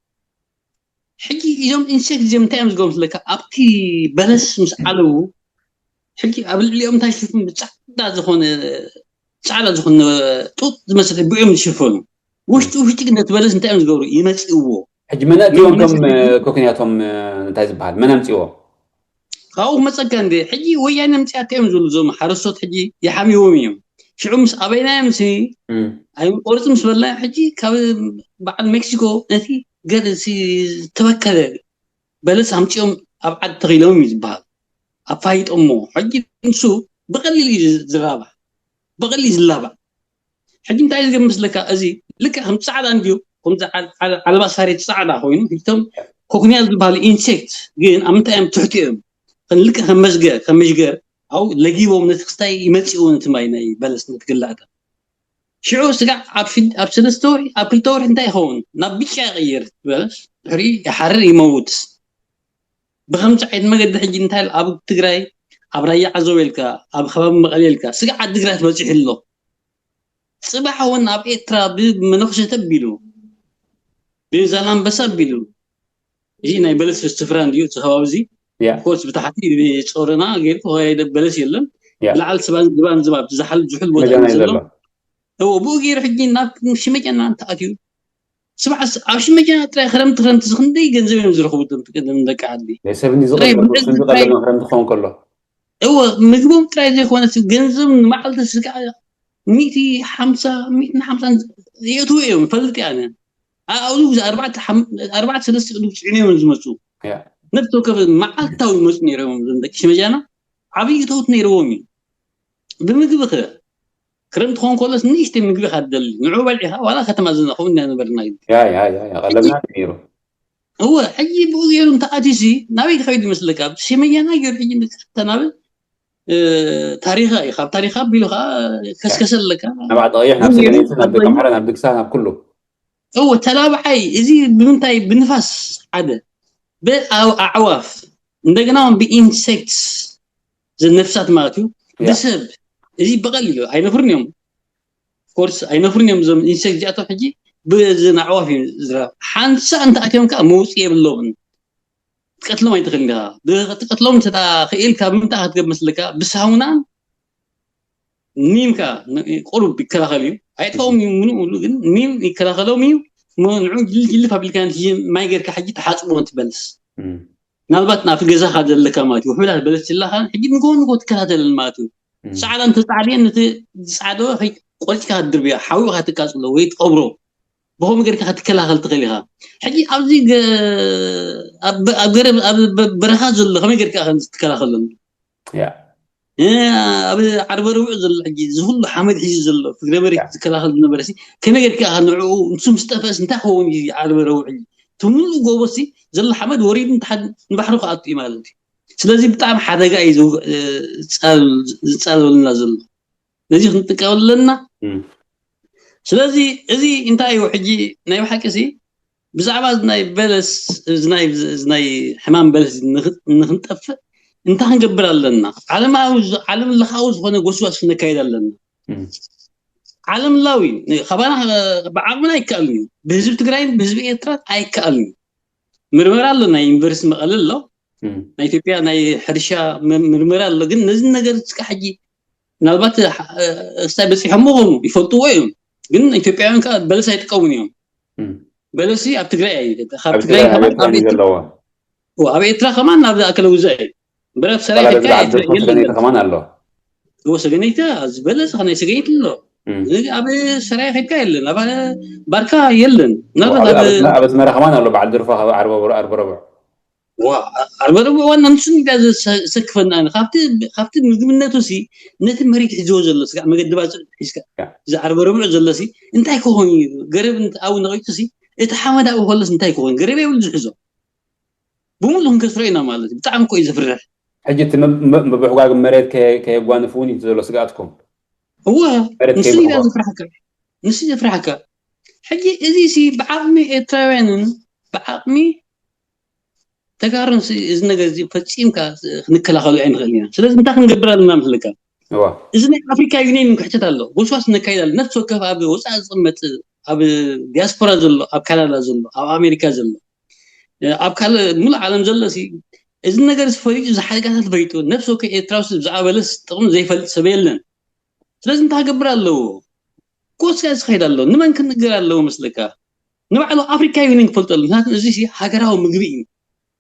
ሕጂ እዞም ኢንሴክት እዚኦም እንታይ እዮም ዝገብሩ ምስለካ? ኣብቲ በለስ ምስ ዓለዉ፣ ሕጂ ኣብ ልዕሊኦም እንታይ ሽፍን ብጻዕዳ ዝኾነ፣ ጻዕዳ ዝኾነ ጡጥ ዝመስል ብኦም ዝሽፈኑ። ውሽጢ ውሽጢ ግን ነቲ በለስ እንታይ እዮም ዝገብሩ? ይመጽእዎ። ሕጂ መን ኣእትዎም? እቶም፣ እ፣ ኮክንያቶም፣ እ፣ እንታይ ዝበሃል? መን ኣምጽእዎ? ካብኡ ክመጸካ እንደ ሕጂ ወያነ ኣምጽኣቶ እዮም ዝብሉ እዞም ሓረስቶት ሕጂ ይሓምይዎም እዮም። ሽዑ ምስ ኣበይናዮም ሲ እም። ኣይንቆርጽ ምስ በልና ሕጂ ካብ በዓል ሜክሲኮ ነቲ ገለ ሲ ዝተበከለ በለስ ኣምጺኦም ኣብ ዓዲ ተኺሎም እዩ ዝበሃል። ኣፋይጦሞ። ሕጂ ንሱ ብቐሊል እዩ ዝራባሕ። ብቐሊል እዩ ዝላባዕ። ሕጂ እንታይ ዝገርም መስለካ? እዚ ልክዕ ከም ጻዕዳ እንድዩ፣ ከምዚ ዓል-፣ ዓል-፣ ዓለባ ሳሬት ጻዕዳ ኮይኑ፣ ሕጂ እቶም ኮክኒያል ዝበሃሉ ኢንሴክት ግን ኣብ ምንታይ እዮም ትሕቲ እዮም? ከም ልክዕ ከም መዝገ-፣ ከም መዥገር፣ ኣብኡ ለጊቦም ነቲ ክስታይ ይመጽእዎ ነቲ ማይ ናይ በለስ ነቲ ግላዕታ። ሽዑ ስጋዕ ኣብ ፊል-፣ ኣብ ሰለስተ ወርሒ፣ ኣብ ክልተ ወርሒ እንታይ ይኸውን? ናብ ብጫ ይቕይር በለስ፣ ድሕሪ ይሓርር ይመውት። ብኸምዚ ዓይነት መገዲ ሕጂ እንታይ ኢሉ ኣብ ትግራይ፣ ኣብ ራያ ዓዘቦ ኢልካ፣ ኣብ ከባቢ መቐለ ኢልካ፣ ስጋዕ ዓዲግራት በጺሑ ኣሎ። ጽባሕ እውን ኣብ ኤርትራ ብመነኩሴ ተቢሉ፣ ብዛላምበሳ ኣቢሉ፣ እዚ ናይ በለስ ስፍራ እንድዩ፣ እቲ ከባቢ እዚ። ያ። ኮርስ ብታሕቲ ጾረና ጌርኩ፣ ከይደ በለስ የለን። ያ። ብላዕሊ ስባን ዝባን ዝባብ፣ ዝሓል ዝሑል ቦታ መጃና እዩ ዘሎ። ዘሎ። እዎ፣ ብኡ ገይሩ ሕጂ ናብ ሽመጃና እንተኣትዩ፣ ስባሕ ኣብ ሽመጃና ጥራይ ክረምቲ፣ ክረምቲ ክንደይ ገንዘብ እዮም ዝረኽቡ እቶም ደቂ ዓዲ። ናይ ሰብ እንዲ ጥራይ ዝቐልብ፣ ብዕዝ ስንዲ ጥራይ ቀለብ ክረምቲ ክኸውን ከሎ። እዎ፣ ምግቦም ጥራይ ዘይኮነስ ገንዘብ ንመዓልቲ ስጋዕ ሚእቲ ሓምሳ፣ ሚእትን ሓምሳን የእትዉ እዮም፣ ይፈልጥ እየ ኣነ። ኣ-፣ ኣብዚ ግዜ ኣርባዕተ፣ ሓም-፣ ኣርባዕተ፣ ሰለስተ ቅድም ጽዒኖም እዮም ዝመጹ። ያ። ነፍሲ ወከፍ መዓልታዊ ይመጹ ነይሮም እዮም እዞም ደቂ ሽመጃና። ዓብዪ እተውት ነይርዎም እዩ። ብምግቢ ኸ? ክረምቲ ክኸውን ከሎስ ንእሽተይ ምግቢ ኢኻ ትደሊ። ንዕኡ በሊዕኻ ዋላ ከተማ ዝነኸው እንዳነበርና እዩ። ያ፣ ያ፣ ያ፣ ያ፣ ቀለብና ነይሩ። እወ፣ ሕጂ ብኡ ገይሩ እንተኣትዩሲ ናበይ ክኸይድ ይመስለካ? ኣብ ሽመያና ገይሩ ሕጂ ንቀጥታ ናብ፣ እ፣ ታሪኻ እዩ። ካብ ታሪኻ ኣቢሉ ኸዓ ከስከሰ ኣለካ። ናብ ዓዲ ቀይሕ፣ ናብ ሰገነይቲ፣ ናብ ደቀምሓረ፣ ናብ ድግሳ፣ ናብ ኩሉ። እወ፣ ተላብዓይ። እዚ ብምንታይ? ብንፋስ ሓደ፣ ብኣዕዋፍ፣ እንደገና እውን ብኢንሴክትስ፣ ነፍሳት ማለት እዩ። ያ። ብሰብ፣ እዚ ብቐሊሉ ኣይነፍሩን እዮም። ኮርስ ኣይነፍሩን እዮም እዞም ኢንሴክት እዚኣቶም። ሕጂ ብዘን ኣዕዋፍ እዮም ዝራብ። ሓንሳእ እንተኣትዮም ከዓ መውፅኢ የብሎምን። ክትቀትሎም ኣይትኽእልን ኢኻ። ብትቀትሎም እንተ ደኣ ክኢልካ ብምንታይ ክትገብ መስለካ? ብሳሙና ኒም ከዓ ን-፣ ቁሩብ ይከላኸል እዩ። ኣየጥፍኦም እዩ ምሉእ ምሉእ፣ ግን ኒም ይከላኸሎም እዩ። እሞ ንዑ ጅልፍ ጅልፍ ኣቢልካ ንሕጂ ማይ ጌርካ ሕጂ ተሓጽቦ ትበልስ። እም። ምናልባት ናብቲ ገዛኻ ዘለካ ማለት እዩ። ውሕብላት በለስ ጀላኻ ሕጂ ንግሆ ንግሆ ትከታተለን ማለት እዩ። እም። ጻዕዳ እንተጻዕድየን ነቲ ዝጻዕደወ ከይ-፣ ቆልጭካ ክትድርብያ፣ ሓዊኡ ክትቃጽሎ ወይ ትቀብሮ። ብኸምኡ ጌርካ ክትከላኸል ትኽእል ኢኻ። ሕጂ ኣብዚ ገ-፣ ኣብ፣ ኣብ ገረብ፣ ኣብ በ-፣ በረኻ ዘሎ ከመይ ጌርካ ኢኻ ትከላኸሎም? ያ። እ፣ ኣብ ዓርበ ረቡዕ ዘሎ ሕጂ እዚ ኩሉ ሓመድ ሒዙ ዘሎ ፍግረ መሬት ያ። ዝከላኸል ዝነበረ ሲ ከመይ ጌርካ ኢኻ ንዕኡ ንሱ ምስ ጠፍአስ እንታይ ክኸውን እዩ ዓርበ ረቡዕ ሕጂ? እቲ ምሉእ ጎቦ ሲ ዘሎ ሓመድ ወሪዱ ንታሕቲ ንባሕሪ ክኣቱ እዩ ማለት እዩ። ስለዚ ብጣዕሚ ሓደጋ እዩ ዝው-፣ እ፣ ዝጻል-፣ ዝጻለወልና ዘሎ። ነዚ ክንጥቀም ኣለና። እም። ስለዚ እዚ እንታይ እዩ ሕጂ ናይ ብሓቂ ሲ ብዛዕባ እዚ ናይ በለስ፣ እዚ ናይ፣ እዚ ናይ ሕማም በለስ ንኽ-፣ ንኽንጠፍእ እንታይ ክንገብር ኣለና? ዓለማዊ ዝ-፣ ዓለም ለኻዊ ዝኾነ ጎስጓስ ክነካይድ ኣለና። እም። ዓለም ለኻዊ፣ ካባና፣ ብዓቕምና ኣይከኣልን እዩ። ብህዝቢ ትግራይን ብህዝቢ ኤርትራን ኣይከኣልን እዩ። ምርመራ ኣሎ፣ ናይ ዩኒቨርሲቲ መቐለ ኣሎ። እም። ናይ ኢትዮጵያ ናይ ሕርሻ መ-፣ ምርመራ ኣሎ። ግን ነዚ ነገር እስካ ሕጂ ምናልባት ሓ-፣ እስታይ በፂሖሞ ይኾኑ፣ ይፈልጥዎ እዮም። ግን ኢትዮጵያውያን ከዓ በለስ ኣይጥቀሙን እዮም። እም። በለስ ኣብ ትግራይ እዩ። ካብ ኣብ ትግራይ ትግራይ ከማን ኣብ ኤርትራ ኣብ እዩ ኤርትራ፣ ዘለዎ። ኦ፣ ኣብ ኤርትራ ከማን ናብ ኣከለ ጉዛይ እዩ። እምበር ኣብ ሰራይ ባላ ኤርትራ በዚ የለ-፣ ዓዲ የለን። ሰገነይቲ ከማን ኣሎ። ኦ፣ ሰገነይቲ፣ ኣብዚ በለስ ናይ ሰገነይቲ ኣሎ። ኣብ ሰራየ ከድካ የለን፣ ኣብ ባርካ የለን። ምናልባት ኣብ ኣስመራ ከማን ኣሎ በዓል ድርፋ ካብ ዓርበ ዓርበ ረቡዕ። ዓርበ ረቡዕ ዋና ንሱ ዘሰክፈና። ካብቲ ምግብነቱ ሲ ነቲ መሬት ሒዝዎ ዘሎ ስጋዕ መገዲ ባፅዕ ሒዝካ እዚ ዓርበ ረቡዕ ዘሎ ሲ እንታይ ክኾን እዩ? ገረብ ኣብኡ ነቒጡ ሲ እቲ ሓመድ ኣብኡ ከሎስ እንታይ ክኾን? ገረብ የብሉ ዝሕዞ። ብሙሉ ክንከስሮ ኢና ማለት እዩ። ብጣዕሚ እኮ እዩ ዘፍርሕ። ሕጂ እቲ ምብሕጓግ መሬት ከየጓንፍ እውን እዩ ዘሎ ስግኣትኩም። እወ ንሱ እዩ ዘፍርሓካ፣ ንሱ ዘፍርሓካ። ሕጂ እዚ ሲ ብዓቕሚ ኤርትራውያንን ብዓቕሚ ተጋሩን እዚ ነገር እዚ ፈፂምካ ክንከላኸሉ ኣይንኽእል ኢና። ስለዚ እንታይ ክንገብር ኣለና መስለካ? እዚ ናይ ኣፍሪካ ዩኒየን ክሕተት ኣሎ፣ ጎስጓስ ነካይድ ኣሎ። ነፍሲ ወከፍ ኣብ ወፃኢ ዝቕመጥ፣ ኣብ ዲያስፖራ ዘሎ፣ ኣብ ካናዳ ዘሎ፣ ኣብ ኣሜሪካ ዘሎ፣ ኣብ ካልእ ሙሉእ ዓለም ዘሎ ሲ እዚ ነገር ፈሊጡ፣ እዚ ሓደጋታት ፈሊጡ፣ ነፍሲ ወከፍ ኤርትራዊ ሲ ብዛዕባ በለስ ጥቕሚ ዘይፈልጥ ሰብ የለን። ስለዚ እንታይ ክገብር ኣለዎ? ጎስጓስ ክኸይድ ኣለዎ። ንመን ክንገር ኣለዎ መስለካ? ንባዕሉ ኣፍሪካ ዩኒየን ክፈልጦ ኣለዎ። ምክንያቱ እዚ ሲ ሃገራዊ ምግቢ እዩ።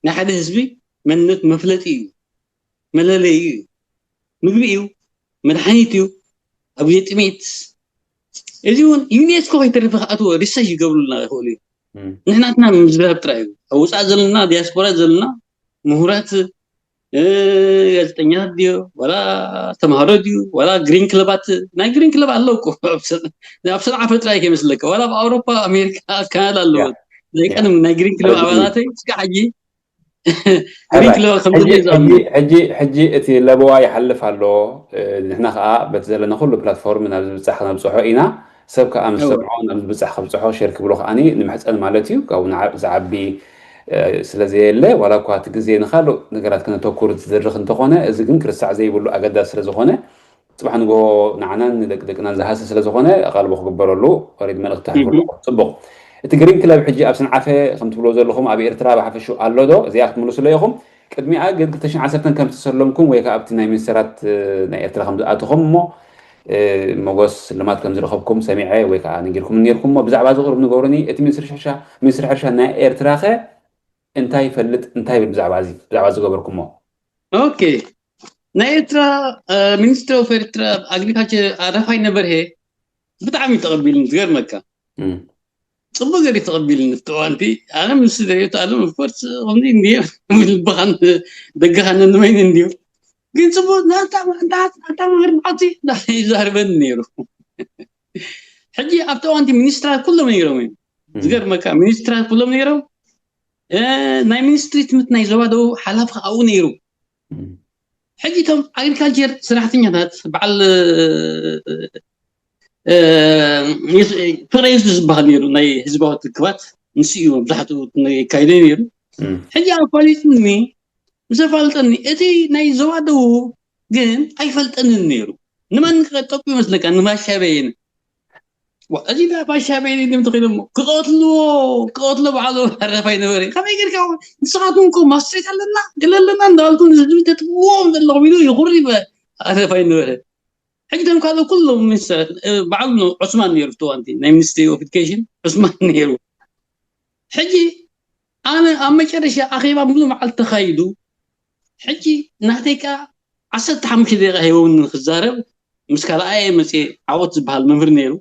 ናይ ሓደ ህዝቢ መንነት መፍለጢ እዩ፣ መለለዩ እዩ። ምግቢ እዩ፣ መድሓኒት እዩ ኣብ ግዜ ጥሜት። እዚ እውን ዩኔስኮ ከይተረፈ ክኣትዎ ሪሰርች ይገብሩልና ይኽእሉ እዩ። ንሕናትና ምዝራብ ጥራይ እዩ። ኣብ ውፃእ ዘለና ዲያስፖራ ዘለና ምሁራት፣ ጋዜጠኛታት ድዮ ዋላ ተምሃሮ ድዩ ዋላ ግሪን ክለባት? ናይ ግሪን ክለብ ኣለዉ እኮ ኣብ ሰንዓፈ ጥራይ ከይመስለካ፣ ዋላ ኣብ ኣውሮፓ ኣሜሪካ ካናዳ ኣለዎ። ናይ ቀደም ናይ ግሪን ክለብ ኣባላተይ እስካ ሕጂ ግሪን ክለብ ከም ዘሎ እዩ ዝኣምኑ። ሕጂ ሕጂ እቲ ለበዋ ይሓልፍ ኣሎ። ንሕና ከዓ በቲ ዘለና ኩሉ ፕላትፎርም ናብ ዝብፃሕ ክነብፅሖ ኢና። ሰብ ከዓ ምስ ሰምዖ ናብ ዝብፃሕ ከብፅሖ ሸር ክብሎ ከዓ ንምሕፀን ማለት እዩ። ካብኡ ዝዓቢ ስለዘየለ ዋላ እኳ እቲ ግዜ ንካልእ ነገራት ክነተኩር ዝድርኽ እንተኾነ፣ እዚ ግን ክርሳዕ ዘይብሉ ኣገዳሲ ስለዝኾነ ፅባሕ ንግሆ ንዓናን ንደቂ ደቅናን ዝሃሲ ስለዝኾነ ኣቓልቦ ክግበረሉ ወሪድ መልእኽቲ ተሕልፉ ኣለኹም። ፅቡቕ። እቲ ግሪን ክለብ ሕጂ ኣብ ሰንዓፈ ከም ትብልዎ ዘለኹም ኣብ ኤርትራ ብሓፈሽኡ ኣሎ ዶ? እዚኣ ክትምልሱሎ ኢኹም። ቅድሚኣ ግን ክልተ ሽሕን ዓሰርተን ከም ዝተሰለምኩም ወይ ከዓ ኣብቲ ናይ ሚኒስተራት ናይ ኤርትራ ከም ዝኣተኹም እሞ መጎስ ስልማት ከም ዝረኸብኩም ሰሚዐ ወይ ከዓ ነጊርኩም ነርኩም እሞ ብዛዕባ እዚ ቁሩብ ንገሩኒ። እቲ ሚኒስትሪ ሕርሻ ሚኒስትሪ ሕርሻ ናይ ኤርትራ ኸ እንታይ ይፈልጥ እንታይ ይብል ብዛዕባ እዚ ብዛዕባ ዝገበርኩሞ? ኦኬ ናይ ኤርትራ ሚኒስትሪ ኦፍ ኤርትራ ኣግሪካልቸር ኣረፋይ ነበርሄ ብጣዕሚ ተቐቢልኒ ዝገርመካ። ጽቡቅ ገሪ ተቐቢልኒ ተዋንቲ ኣነ ምስ ደሪዮት ኣለም ኦፍኮርስ ከምዚ እንዲ ልብኻን ደገኻን ንመይን እንዲዩ ግን ጽቡቅ ናታ መምህር መዓልቲ ይዛርበኒ ነይሩ። ሕጂ ኣብቲ እዋንቲ ሚኒስትራት ኩሎም ነይሮም እዮም። ዝገርመካ ሚኒስትራት ኩሎም ነይሮም። ናይ ሚኒስትሪ ትምህርቲ ናይ ዞባ ደቡብ ሓላፊ ኣብኡ ነይሩ። ሕጂ እቶም ኣግሪካልቸር ሰራሕተኛታት በዓል ፍቅረ የሱስ ዝበሃል ነይሩ ናይ ህዝባዊ ትክባት ንሱ እዩ መብዛሕትኡ የካይደ ነይሩ። ሕጂ ኣፋሊጥኒ ምስ ኣፋልጠኒ እቲ ናይ ዞባ ደቡብ ግን ኣይፈልጠንን ነይሩ። ንመን ክጠቁ ይመስለካ ንባሻ በየነ። እዚ ባሻ በየነ ድም ተኺሎም ክቐትልዎ ክቐትሎ በዓሉ ኣረፋይ ነበረ። ከመይ ጌርካ ንስኻትኩም እኮ ማስትሬት ኣለና ገለ ኣለና እንዳበልኩም ንህዝቢ ተጥብዎም ዘለኹም ኢሉ ይኹርበ ኣረፋይ ነበረ። ሕጂ ደም ካልኦ ኩሎም ሚኒስተራት በዓሉ ዑስማን ነይሩ ተዋንቲ ናይ ሚኒስትሪ ኦፍ ኤዱኬሽን ዑስማን ነይሩ። ሕጂ ኣነ ኣብ መጨረሻ ኣኼባ ሙሉ መዓልቲ ተኻይዱ። ሕጂ ናተይ ከኣ ዓሰርተ ሓሙሽተ ደቂቃ ሂቦምኒ ንክዛረብ ምስ ካልኣየ መፅየ ዓወት ዝበሃል መምህር ነይሩ።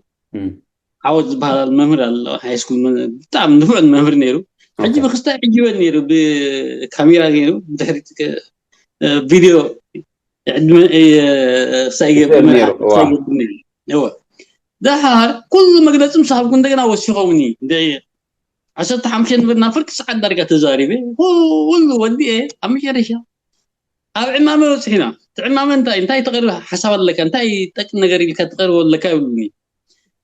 ዓወት ዝበሃል መምህር ኣሎ ሃይስኩል ብጣዕሚ ንፉዕ መምህር ነይሩ። ሕጂ ብክስታይ ዕጅበን ነይሩ ብካሜራ ገይሩ ብድሕሪት ቪድዮ ዕድመ ክሳይ ይገብር ነይሩ። ደሓር ኩሉ መግለፂ ምስ ሃብኩ እንደገና ወሲኾምኒ ዓሰርተ ሓሙሽተ ንብር ናብ ፍርቂ ሰዓት ዳርጋ ተዛሪበ ኩሉ ወዲኤ ኣብ መጨረሻ ኣብ ዕማመ በፂሕና። እቲ ዕማመ እንታይ እንታይ ተቐርብ ሓሳብ ኣለካ እንታይ ጠቅም ነገር ኢልካ ትቐርቦ ኣለካ ይብሉኒ።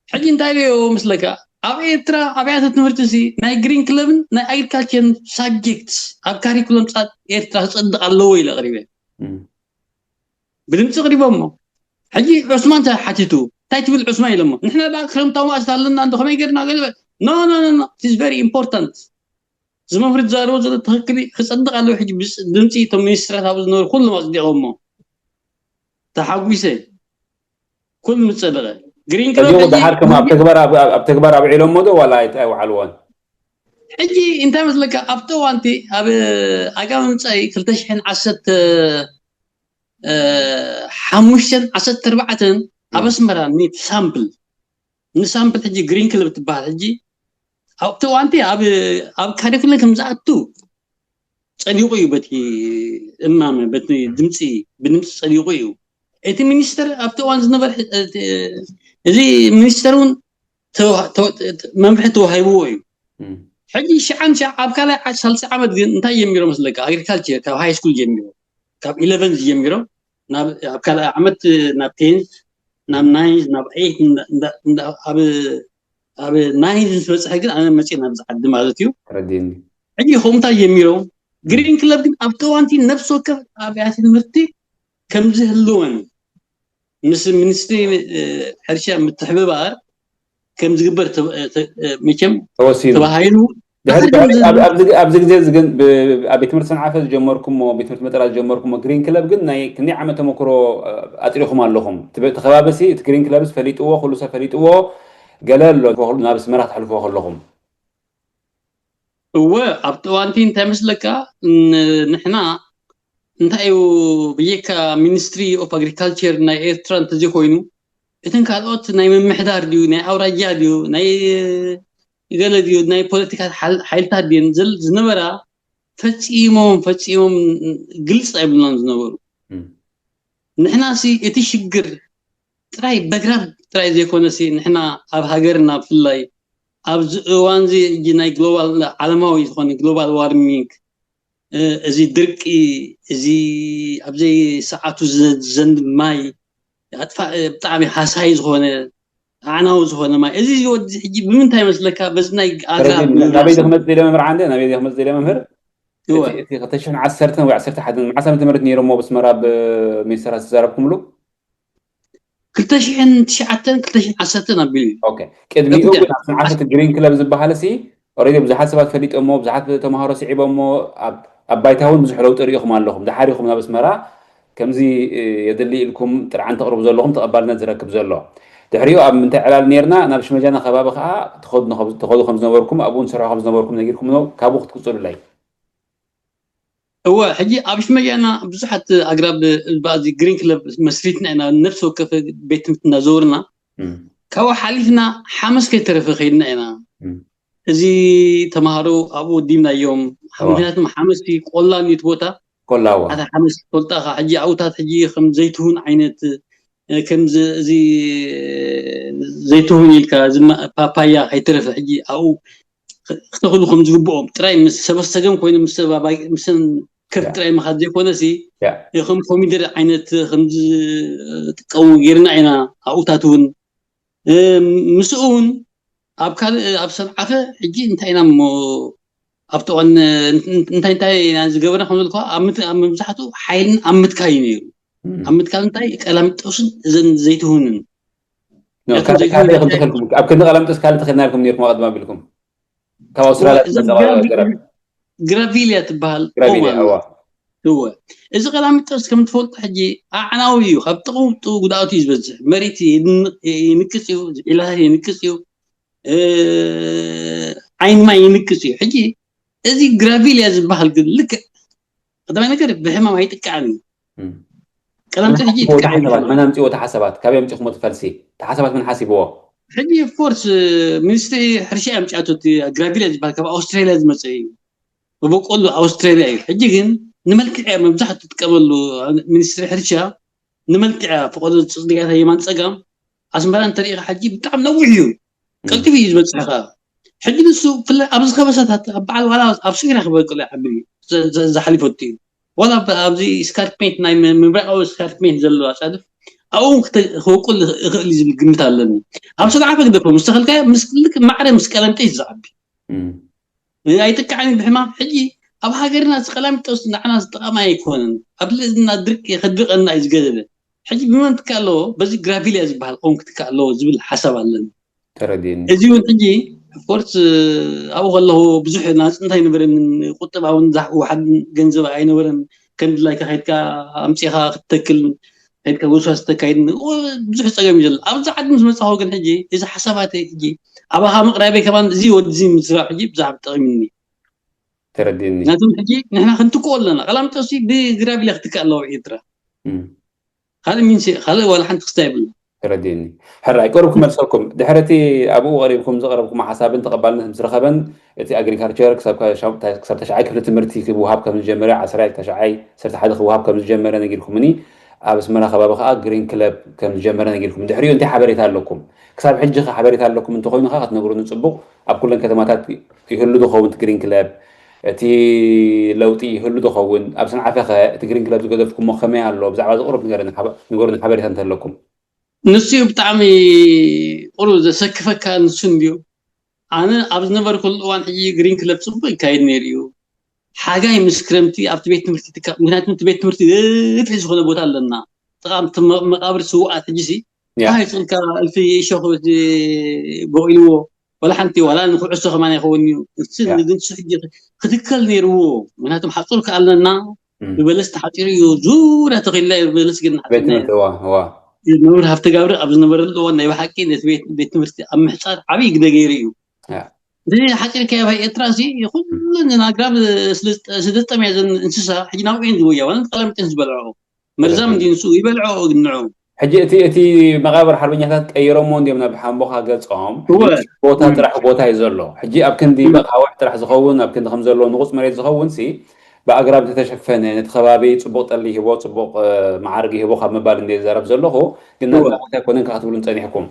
ሕጂ እንታይ በዮ ምስለካ ኣብ ኤርትራ ኣብያተ ትምህርቲ ሲ ናይ ግሪን ክለብን ናይ ኣግሪካልቸርን ሳብጀክትስ ኣብ ካሪኩለም ፃት ኤርትራ ክፀድቕ ኣለዎ ኢለ ኣቕሪበ። ብድምፂ ኣቕሪቦሞ። ሕጂ ዑስማን እንታይ ሓቲቱ እንታይ ትብል ዑስማን ኢሎሞ። ንሕና ደኣ ክረምታዊ ማእስት ኣለና እንዶ ከመይ ገርና ገለ no no no no it's very important። እዚ መምህር ዝዛረቦ ዘሎ ትኽክል እዩ። ክፀድቕ ኣለዎ ሕጂ ድምፂ እቶም ሚኒስትራት ኣብኡ ዝነበሩ ኩሎም ኣፅዲቖሞ። ተሓጒሰ ኩሉ ምስ ፀደቐ ግሪን ክለብ ሕጂ ደሓር ከም ኣብ ተግባር ኣብ ተግባር ኣብዒሎሞ ዶ ዋላ ኣይወዓልዎን? ሕጂ እንታይ መስለካ ኣብቲ እዋንቲ ኣብ ኣጋ ምምፃኢ ክልተ ሽሕን ዓሰርተ ሓሙሽተን ዓሰርተ ኣርባዕተን ኣብ ኣስመራ ኒት ሳምፕል ንሳምፕል ሕጂ ግሪን ክለብ ትበሃል ሕጂ ኣብቲ እዋንቲ ኣብ ኣብ ካሪኩለም ከም ዝኣቱ ጸዲቑ እዩ። በቲ እማመ በቲ ድምፂ ብድምፂ ጸዲቑ እዩ። እቲ ሚኒስተር ኣብቲ እዋን ዝነበረ እዚ ሚኒስተር እውን መምርሒ ተዋሂብዎ እዩ። ሕጂ ሽዓን ሸዓ ኣብ ካልኣይ ሳልሲ ዓመት ግን እንታይ ጀሚሮም መስለካ? ኣግሪካልቸር ካብ ሃይ ስኩል ጀሚሮም ካብ ኢለቨንዝ ጀሚሮም ኣብ ካልኣይ ዓመት ናብ ቴንዝ ናብ ናይንዝ ናብ ኤይት ኣብ ናይንዝ ምስ በፅሐ ግን ኣነ መፅእ ናብዚ ዓዲ ማለት እዩ። ሕጂ ከምታ ጀሚሮም ግሪን ክለብ ግን ኣብቲ እዋንቲ ነፍሲ ወከፍ ኣብያተ ትምህርቲ ከምዝህልወን ምስ ሚኒስትሪ ሕርሻ ምትሕብባር ከም ዝግበር መቸም ተባሂሉ። ኣብዚ ግዜ ግን ኣብ ቤት ትምህርቲ ሰንዓፈ ዝጀመርኩሞ ቤት ትምህርቲ መጠራ ዝጀመርኩሞ ግሪን ክለብ ግን ናይ ክንደይ ዓመት ተመክሮ ኣጥሪኹም ኣለኹም? እቲ ከባቢ ሲ እቲ ግሪን ክለብስ ፈሊጥዎ ኩሉ ሰብ ፈሊጥዎ ገለ ኣሎ ናብ ኣስመራ ክትሕልፍዎ ከለኹም? እወ ኣብቲ እዋንቲ እንታይ መስለካ ንሕና እንታይ እዩ ብየካ ሚኒስትሪ ኦፍ ኣግሪካልቸር ናይ ኤርትራ እንተዘይኮይኑ እተን ካልኦት ናይ ምምሕዳር ድዩ ናይ ኣውራጃ ድዩ ናይ ገለ ድዩ ናይ ፖለቲካ ሓይልታት ድየን ዝነበራ ፈፂሞም ፈፂሞም ግልፂ ኣይብልናን ዝነበሩ። ንሕና ሲ እቲ ሽግር ጥራይ በግራብ ጥራይ ዘይኮነ ሲ ንሕና ኣብ ሃገርና ብፍላይ ኣብዚ እዋን እዚ ናይ ግሎባል ዓለማዊ ዝኾነ ግሎባል ዋርሚንግ እዚ ድርቂ እዚ ኣብዘይ ሰዓቱ ዘንብ ማይ ኣጥፋእ ብጣዕሚ ሃሳይ ዝኾነ ኣዕናዊ ዝኾነ ማይ እዚ ወዲ ሕጂ ብምንታይ መስለካ በዚ ናይ ኣግራብ ናበይ ክመፅ ዘለ መምህር ዓንደ ናበይ ክመፅ ዘለ መምህር እቲ ክልተ ሽሕን ዓሰርተን ወይ ዓሰርተ ሓደን መዓስ ዓመተ ምህረት ነይሮሞ ብስመራ ብሚኒስተራት ዝተዛረብኩምሉ ክልተ ሽሕን ትሽዓተን ክልተ ሽሕን ዓሰርተን ኣቢሉ እዩ። ቅድሚኡ ግን ኣብ ሰንዓፈ እቲ ግሪን ክለብ ዝበሃል ሲ ኦሬዲ ብዙሓት ሰባት ፈሊጦሞ ብዙሓት ተምሃሮ ስዒቦሞ ኣብ ባይታ እውን ብዙሕ ለውጢ ርኢኹም ኣለኹም። ድሓር ኢኹም ናብ ኣስመራ ከምዚ የድሊ ኢልኩም ጥርዓን ተቕርቡ ዘለኹም ተቐባልነት ዝረክብ ዘሎ። ድሕሪኡ ኣብ ምንታይ ዕላል ነይርና ናብ ሽመጃና ከባቢ ከዓ ተኸዱ ከም ዝነበርኩም ኣብኡ ንሰርሖ ከም ዝነበርኩም ነጊርኩም ካብኡ ክትቅፅሉለይ። እወ ሕጂ ኣብ ሽመጃና ብዙሓት ኣግራብ ባዚ ግሪን ክለብ መስሪትና ኢና ነፍሲ ወከፍ ቤት ትምህርቲ እናዘወርና ካብኡ ሓሊፍና ሓመስ ከይተረፈ ከይድና ኢና። እዚ ተምሃሮ ኣብኡ ወዲምናዮም ምክንያቱም ሓመስ ቆላ ኒት ቦታ ቆላዋ ኣታ ሓመስ ትፈልጣ ከ ሕጂ ኣብኡታት ሕጂ ከም ዘይትሁን ዓይነት ከም እዚ ዘይትሁን ኢልካ ፓፓያ ከይተረፈ ሕጂ ኣብኡ ክተኽሉ ከም ዝግብኦም ጥራይ ምስ ሰበሰገም ኮይኑ ምስ ሰብ ኣባይ- ምስን ከብቲ ጥራይ ምኻድ ዘይኮነ ሲ ከም ኮሚደረ ዓይነት ከም ዝጥቀሙ ጌርና ኢና ኣብኡታት እውን ምስኡ እውን ኣብ ካልእ ኣብ ሰንዓፈ ሕጂ እንታይ ኢና እሞ ኣብቲ እዋን እንታይ እንታይ ኢና ዝገበርና ከም ዝበልኩ ኣብ መብዛሕትኡ ሓይልን ኣብ ምትካል እዩ ነይሩ። ኣብ ምትካል እንታይ ቀላሚጦስን እዘን ዘይትሁንን ኣብ ክንዲ ቀላምጦስ ካልእ ተኸድና ኢልኩም ነርኩም ኣቐድም ኣቢልኩም ካብ ኣውስትራልያ ዝመፀ ገረብ ግራቪልያ ትበሃል ግራቪልያ እዋ እወ እዚ ቀላሚጦስ ከም ትፈልጦ ሕጂ ኣዕናዊ እዩ ካብ ጥቕሙ ጥቕሙ ጉድኣቱ እዩ ዝበዝሕ መሬት ይንቅፅ እዩ ዒላታት ይንቅፅ እዩ ዓይን ማይ ይንቅፅ እዩ ሕጂ እዚ ግራቪልያ ዝበሃል ግን ልክዕ ቀዳማይ ነገር ብሕማም ኣይጥቃዕን እዩ ቀላምጦስ ሕጂ ይጥቃዕ እዩ መን ኣምፅዎ ተሓሰባት ካበይ ኣምፂኹም እቲ ፈልሲ ተሓሰባት መን ሓሲብዎ ሕጂ ኦፍኮርስ ሚኒስትሪ ሕርሻ ኣምፅኣቶ ግራቪልያ ዝበሃል ካብ ኣውስትራሊያ ዝመፀ እዩ ብበቆሉ ኣውስትራሊያ እዩ ሕጂ ግን ንመልክዕ እያ መብዛሕትኡ ትጥቀመሉ ሚኒስትሪ ሕርሻ ንመልክዕ እያ ፈቆዶ ፅፅድጋታ የማን ፀጋም ኣስመራ እንተሪኢኻ ሕጂ ብጣዕሚ ነዊሕ እዩ ቀልጢፉ እዩ ዝበፅሕ ከዓ ሕጂ ንሱ ብፍላይ ኣብ ዝኸበሰታት ኣብ በዓል ዋላ ኣብ ስግራ ክበቅል ይዓብል እዩ ዝሓሊፈቱ እዩ ዋላ ኣብዚ ስካርፕሜንት ናይ ምብራቃዊ ስካርፕሜንት ዘለዎ ኣፃድፍ ኣብኡ ክበቁል ይኽእል ዝብል ግምት ኣለኒ ኣብ ሰንዓፈ ግደፎ ምስ ተኸልካዮ ምስ ልክ ማዕረ ምስ ቀለምጠይ ዝዓቢ ኣይጥቃዕን ብሕማም ሕጂ ኣብ ሃገርና እዚ ቀላሚጦስ ንዓና ዝጠቐማ ኣይኮነን ኣብ ልእዝና ድርቂ ከድርቀና እዩ ዝገደደ ሕጂ ብመን ትካእ ኣለዎ በዚ ግራቪልያ ዝበሃል ቀውም ክትካእ ኣለዎ ዝብል ሓሳብ ኣለኒ ተረዲኒ እዚ እውን ሕጂ ኦፍኮርስ ኣብኡ ከለኹ ብዙሕ ናፅንት ኣይነበረን ቁጠባ እውን ዋሓድ ገንዘብ ኣይነበረን ከም ድላይካ ከድካ ኣምፂኻ ክትተክል ከድካ ጎስጓስ ተካይድ ብዙሕ ፀገም እዩ ዘሎ ኣብዚ ዓዲ ምስ መፃኹ ግን ሕጂ እዚ ሓሳባተይ ሕጂ ኣባኻ ምቕራበይ ከማን እዚ ወድዚ ምስራብ ሕጂ ብዛዕባ ጠቒምኒ ተረዲኒ ምክንያቱም ሕጂ ንሕና ክንትክኦ ኣለና ቀላምጦሲ ብግራቪላ ክትክእ ኣለዎ ኤርትራ ካልእ ሚንስ ካልእ ዋላ ሓንቲ ክስታ የብልና ተረዲእኒ። ሕራይ፣ ቅሩብ ክመልሰልኩም። ድሕሪ እቲ ኣብኡ ቀሪብኩም ዘቕረብኩም ሓሳብን ተቐባልነት ምስ ረኸበን፣ እቲ ኣግሪካልቸር ክሳብ ካ-፣ ሻው-፣ ክሳብ ተሽዓይ ክፍሊ ትምህርቲ ክወሃብ ከም ዝጀመረ፣ ዓሰርተ፣ ተሽዓይ፣ ዓሰርተ ሓደ ክወሃብ ከም ዝጀመረ ነጊርኩምኒ። ኣብ ኣስመራ ከባቢ ከኣ ግሪን ክለብ ከም ዝጀመረ ነጊርኩም። ድሕሪኡ እንታይ ሓበሬታ ኣለኩም? ክሳብ ሕጂ ከ ሓበሬታ ኣለኩም እንተኾይኑ ከኣ ክትነግሩኒ ጽቡቕ። ኣብ ኩለን ከተማታት ይህሉ ዝኸውን እቲ ግሪን ክለብ፣ እቲ ለውጢ ይህሉ ዝኸውን? ኣብ ሰንዓፈ ከ እቲ ግሪን ክለብ ዝገደፍኩሞ ከመይ ኣሎ? ብዛዕባ እዚ ቅሩብ ንገረኒ፣ ሓበ-፣ ንገሩኒ ሓበሬታ እንተለኩም። ንሱ እዩ ብጣዕሚ ቁሩብ ዘሰክፈካ፣ ንሱ እንድዩ። ኣነ ኣብ ዝነበርኩሉ እዋን ሕጂ ግሪን ክለብ ጽቡቅ ይካየድ ነይሩ እዩ። ሓጋይ ምስ ክረምቲ ኣብቲ ቤት ትምህርቲ ትካ-፣ ምክንያቱ እቲ ቤት ትምህርቲ ገፊሕ ዝኾነ ቦታ ኣለና። ጥቓ እቲ መ-፣ መቃብር ስውኣት ሕጂ ሲ፣ ያ። ከመይ ትኽልካ እልፊ እሾኽ በዚ በቂልዎ፣ ዋላ ሓንቲ፣ ዋላ ንኩዕሶ ከማን ኣይኸውን እዩ። እሱ ያ። ግን እሱ ሕጂ ክትከል ነይርዎ። ምክንያቱም ሓጹር ከኣለና እም። ብበለስ ተሓጺሩ እዩ። ዙርያ ተኺልላ እዩ፣ ብበለስ ግን ቤት ሓጺርና እዩ። ትምህርቲ፣ እዋ፣ እዋ። መምህር ሃብተጋብር ኣብ ዝነበረሉ እዋን ናይ ብሓቂ ነቲ ቤት፣ ቤት ትምህርቲ ኣብ ምሕጻር ዓብዪ ግደ ገይሩ እዩ። ያ። እዚ ሓጺርካዮ ኣብ ኤርትራ ሲ፣ ኩለን ኣግራብ ስለ ዝጠ-፣ ስለ ዝጠምያ ዘን እንስሳ ሕጂ ናብኡ እየን ዝወያ፣ ዋላ ቀላሚጠን ዝበልዖ። መርዛም እንዲ ንሱ ይበልዖ ግን ንዑ። ሕጂ እቲ፣ እቲ መቓብር ሓርበኛታት ቀይሮሞ እንዲዮም ናብ ሓምቦኻ ገጾም። እወ። ሕጂ ቦታ እም። ጥራሕ ቦታ እዩ ዘሎ። ሕጂ ኣብ ክንዲ እም። በኻውሕ ጥራሕ ዝኸውን፣ ኣብ ክንዲ ከም ዘለዎ ንቑጽ መሬት ዝኸውን ሲ፣ ብኣግራብ እንተተሸፈነ፣ ነቲ ከባቢ ጽቡቕ ጠሊ ይህቦ፣ ጽቡቕ፣ እ፣ መዓርግ ይህቦ ካብ ምባል እንደ ዝዛረብ ዘለኹ፣ ግን እወ። ናትና ቦታ ኣይኮነን ከኣ ክትብሉን ጸኒሕኩም።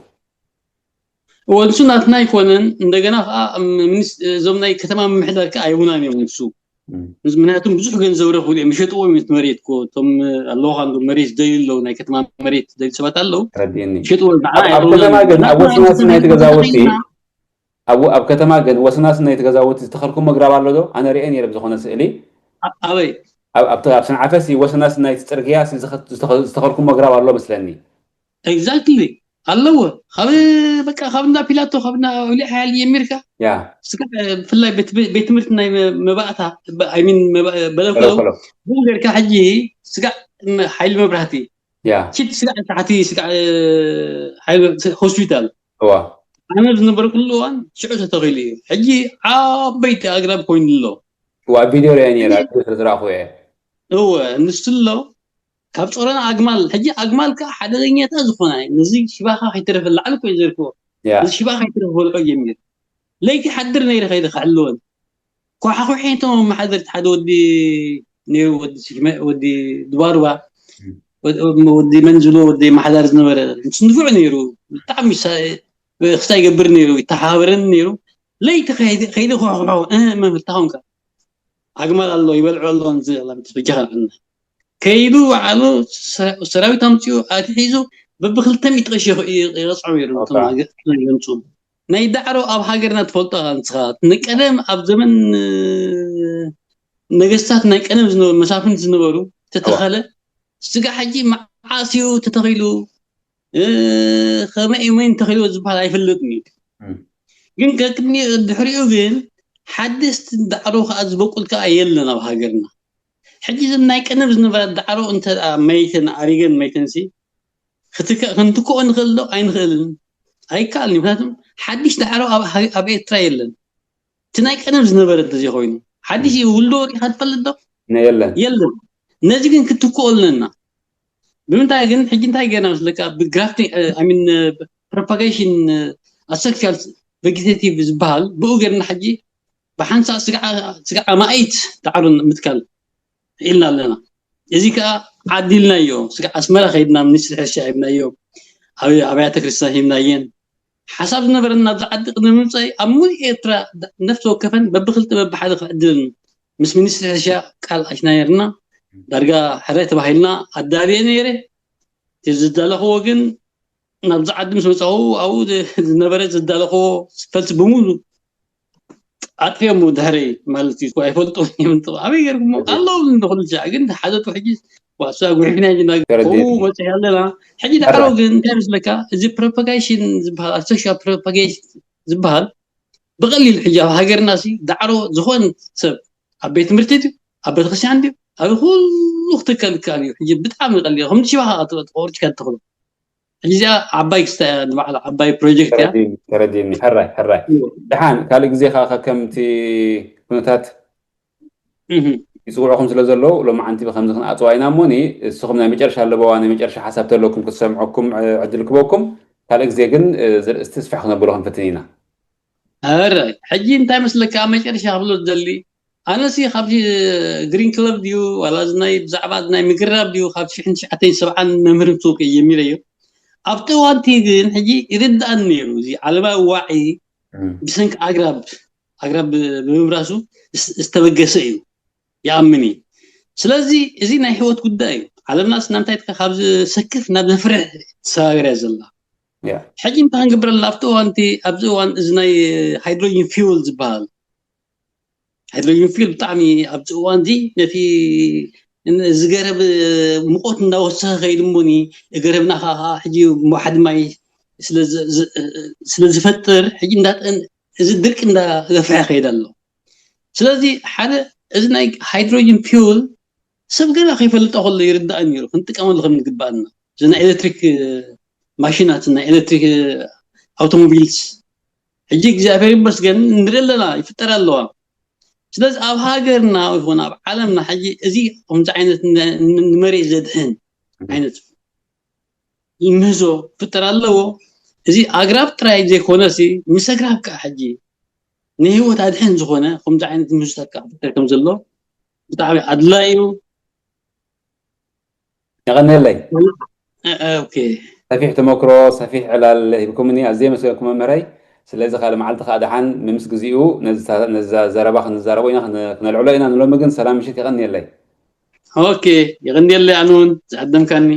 እወ፣ ንሱ ናትና ኣይኮነን። እንደገና ከኣ፣ እም፣ ሚኒስ-፣ እዞም ናይ ከተማ ምምሕዳር ከኣ ኣይቡናን እዮም ንሱ። እም። ምስ-፣ ምክንያቱም ብዙሕ ገንዘብ ረኽቡ እዮም፣ ይሸጥዎ እዮም እቲ መሬት እኮ። እቶም ኣለዉ ኻንዶ መሬት ዝደልዩ ኣለዉ፣ ናይ ከተማ መሬት ዝደልዩ ሰባት ኣለዉ። ተረዲእኒ። ይሸጥዎ እዮም። ንዓና ኣብ፣ ኣብ ኣይረኽቡናን ከተማ እዮም። ግን፣ ኣብ ናትና ወሰናስን ናይ ከተማ ተገዛወቲ፣ ተተኺልና ኣብ፣ ኣብ ከተማ ግን ወሰናስን ናይ ተገዛወቲ ዝተኸልኩም መግራብ ኣሎ ዶ? ኣነ ርኤ ነይረ ብዝኾነ ስእሊ። ኣ-፣ ኣበይ? ኣብ፣ ኣብ፣ ኣብ ሰንዓፈ ሲ ወሰናስን ናይቲ ጽርግያ ሲ ዝኸ-፣ ዝተኸ-፣ ዝተኸልኩም መግራብ ኣሎ መስለኒ። ኤግዛክትሊ። ኣለዎ። ካብ፣ በቃ፣ ካብ እንዳ ፒላቶ፣ ካብ እንዳ ኣውሊዕ ሓያል ጀሚርካ፣ ያ። ስጋዕ፣ ብፍላይ ቤት፣ ቤት ትምህርቲ ናይ መ-፣ መባእታ፣ በ-፣ ኣይ ሚን፣ መባ-፣ በለኮሎ፣ በለኮሎ። ብኡ ጌርካ ሕጂ ስጋዕ ም-፣ ሓይሊ መብራህቲ። ያ። ሽት ስጋዕ ታሕቲ፣ ስጋዕ፣ ሓይሊ መ-፣ ሆስፒታል። እዋ። ኣነ ዝነበርኩሉ እዋን ሽዑ ተተኺሉ እዩ። ሕጂ ዓበይቲ ኣግራብ ኮይኑ ኣሎ። እዋ፣ ኣብ ቪድዮ ሪአ ነይረ፣ ሕጂ ኣብ ቪድዮ ስለ ዝረኣኹ እየ። እወ፣ ንሱ ኣሎ። ካብ ጾሮና ኣግማል፣ ሕጂ ኣግማል ከኣ ሓደገኛታት ዝኾና እየን። ነዚ ሽባኻ ከይተረፈ ላዕሊ እኮ እዩ ዘርክቦ። ያ። ነዚ ሽባኻ ከይተረፈ በልዖ ጀሚሩ። ለይቲ ሓድር ነይረ ከይደ ክሕልወን። ኳሓኹሒ እቶም መሓደርቲ ሓደ ወዲ ነይሩ፣ ወዲ ስሽመ-፣ ወዲ ድባርባ፣ እም። ወዲ፣ ወዲ መንዝሎ፣ ወዲ ማሕዳር ዝነበረ፣ ምስ ንፉዕ ነይሩ። ብጣዕሚ ሳ-፣ ክስታይ ይገብር ነይሩ፣ ይተሓባበረኒ ነይሩ። ለይቲ ከይደ፣ ከይደ ኳሓኹሖ፣ እ፣ መምህር፣ እንታይ ኾንካ? ኣግማል ኣሎ፣ ይበልዖ ኣሎ፣ ንዚ ኣላ፣ በጃኻ ንዓና። ከይዱ ባዕሉ ሰ-፣ ሰራዊት ኣምጺኡ ኣትሒዙ በብኽልተ ሚእቲ ቅርሺ ይኸ-፣ ይቐጽዖም ነይሩ፣ እቶም ኦካ። ኣገ-፣ ዘምጽኡ። ናይ ዳዕሮ ኣብ ሃገርና ትፈልጦ ኢኻ ንስኻ። ንቀደም ኣብ ዘመን፣ እ፣ ነገስታት ናይ ቀደም ዝነበሩ፣ መሳፍንቲ ዝነበሩ፣ ተተኸለ። እዋ። ስጋ ሕጂ መዓስ እዩ ተተኺሉ? እ፣ ከመይ እዩ መን ተኺሉ ዝበሃል ኣይፈልጥን እዩ። እም። ግን ከቅድሚ-፣ ድሕሪኡ ግን ሓደስቲ ዳዕሮ ከኣ ዝበቁል ከኣ የለን ኣብ ሃገርና። ሕጂ እዘን ናይ ቀደም ዝነበራ ዳዕሮ እንተ ደኣ መይተን፣ ኣሪገን መይተንሲ፣ ክትከ-፣ ክንትክኦ ንኽእል ዶ? ኣይንኽእልን። ኣይከኣልን እዩ። ምክንያቱም ሓድሽ ዳዕሮ ኣብ ሃ-፣ ኣብ ኤርትራ የለን። እቲ ናይ ቀደም ዝነበረ እንተዘይኮይኑ። ሓድሽ እዩ ውልዶ ርኢኻ ትፈልጥ ዶ? ነ-፣ የለን። የለን። ነዚ ግን ክትክኦ ኣለና። ብምንታይ ግን ሕጂ እንታይ ጌርና መስለካ? ብግራፍቲንግ፣ እ፣ ኣይ ሚን፣ እ፣ ፕሮፓጌሽን፣ እ፣ ኣሰክሹዋል ቬጌቴቲቭ ዝበሃል ብኡ ጌርና ሕጂ ብሓንሳእ ስግዓ፣ ስግዓ ኣማኢት ዳዕሮ ምትካል ኢልና ኣለና። እዚ ከኣ ዓዲልናዮ። ስግዓ ኣስመራ ከይድና ሚኒስትሪ ሕርሻ ሂብናዮ። ኣብ ኣብያተ ክርስቲያን ሂብናየን። ሓሳብ ዝነበረና ኣብዚ ዓዲ ቅድሚ ምምጻይ ኣብ ሙሉእ ኤርትራ ዳ-፣ ነፍሲ ወከፈን በብኽልተ በብሓደ ክዕድለን ምስ ሚኒስትሪ ሕርሻ ቃል ኣቲና ነይርና። ዳርጋ ሕራይ ተባሂልና ኣዳልየ ነይረ። እቲ ዝዳለኽዎ ግን ናብዚ ዓዲ ምስ መጻኹ ኣብኡ ዝ-፣ ዝነበረ ዝዳለኽዎ ፈልሲ ብምሉእ ኣጥፊኦሞ ድሕረይ ማለት እዩ። ኣይፈልጡን እዮም። ኣበይ ገይርኩሞ? ኣለዉ እንዶ ኩሉ ሻዕ ግን ሓዘጡ። ሕጂ ዋሳ ጉሒፍና ኢና ተረዲእኒ። መጺኣ ኣለና። ሕጂ ዳዕሮ ሕራይ። ግን እንታይ መስለካ? እዚ ፕሮፓጋሽን ዝበሃል፣ ኣርቲፊሻል ፕሮፓጋሽን ዝበሃል ብቐሊል ሕጂ ኣብ ሃገርና ሲ ዳዕሮ ዝኾን ሰብ ኣብ ቤት ትምህርቲ ድዩ፣ ኣብ ቤተክርስትያን ድዩ፣ ኣብ ኩሉ ክትከል ይከኣል እዩ። ሕጂ ብጣዕሚ ቀሊል፣ ከምቲ ሽባኻ ትቆርጭካ ትኽእሎ። ሕጂ እዚኣ ዓባይ ክስታይ እያ፣ ንባዕላ ዓባይ ፕሮጀክት እያ። ተረዲእኒ፣ ተረዲእኒ። ሕራይ፣ ሕራይ። እዎ። ደሓን፣ ካልእ ግዜ ከኣ ከምቲ ኩነታት እህ። ይፅውዑኹም ስለ ዘለዉ ሎማዓንቲ ብከምዚ ክንኣፅዋ ኢና እሞኒ እስኹም ናይ መጨረሻ ኣለበዋ ናይ መጨረሻ ሓሳብ ተለኩም ክትሰምዐኩም ዕድል ክበኩም ካልእ ግዜ ግን ዝርእስቲ ስፍሕ ክነብሎ ክንፍትን ኢና። ረ ሕጂ እንታይ መስለካ ኣብ መጨረሻ ክብሎ ዝደሊ ኣነሲ ካብዚ ግሪን ክለብ ድዩ ዋላ ናይ ብዛዕባ ናይ ምግራብ ድዩ ካብ ሽሕን ትሽዓተን ሰብዓን መምህር ምትውቅ ጀሚረዮ ኣብቲ እዋንቲ ግን ሕጂ ይርዳእኒ ነይሩ እዚ ዓለማዊ ዋዒ ብሰንኪ ኣግራብ ኣግራብ ብምብራሱ ዝተበገሰ እዩ ይኣምን እዩ ስለዚ እዚ ናይ ህይወት ጉዳይ እዩ ዓለምና ስናምታይ ካብ ዝሰክፍ ናብ ዘፍርሕ ተሰጋገር እያ ዘላ ሕጂ እንታይ ክንገብረልና ኣብቲ እዋንቲ ኣብዚ እዋን እዚ ናይ ሃይድሮጅን ፊውል ዝበሃል ሃይድሮጅን ፊውል ብጣዕሚ ኣብዚ እዋን እዚ ነቲ ዝገረብ ሙቆት እንዳወሰኸ ከይድ እሞኒ ገረብና ከዓ ሕጂ መውሓዲ ማይ ስለ ዝፈጥር ሕጂ እዚ ድርቂ እንዳገፍሐ ከይድ ኣሎ ስለዚ ሓደ እዚ ናይ ሃይድሮጅን ፊውል ሰብ ገና ከይፈልጦ ከሎ ይርዳእ ነይሩ ክንጥቀመሉ ከም ዝግባኣና እዚ ናይ ኤሌክትሪክ ማሽናት ናይ ኤሌክትሪክ ኣውቶሞቢልስ ሕጂ እግዚኣብሔር ይመስገን ንርኢ ኣለና ይፍጠር ኣለዋ ስለዚ ኣብ ሃገርና ይኹን ኣብ ዓለምና ሕጂ እዚ ከምዚ ዓይነት ንመሬት ዘድሕን ዓይነት ምህዞ ክፍጠር ኣለዎ እዚ ኣግራብ ጥራይ ዘይኮነ ሲ ምስ ኣግራብ ከዓ ሕጂ ንህይወት ኣድሕን ዝኾነ ከምዚ ዓይነት ምህዞታት ከዓ ክፍጠር ከም ዘሎ ብጣዕሚ ኣድላይ እዩ የቐንየለይ ኦኬ ሰፊሕ ተመክሮ ሰፊሕ ዕላል ሂብኩምኒ ኣዝየ መስገንኩ መምህረይ ስለዚ ካልእ መዓልቲ ከዓ ደሓን ምምስ ግዚኡ ነዚ ዘረባ ክንዛረቦ ኢና ክነልዕሎ ኢና ንሎሚ ግን ሰላም ምሽት የቐንየለይ ኦኬ የቐንየለይ ኣነ እውን ዝዓደምካኒ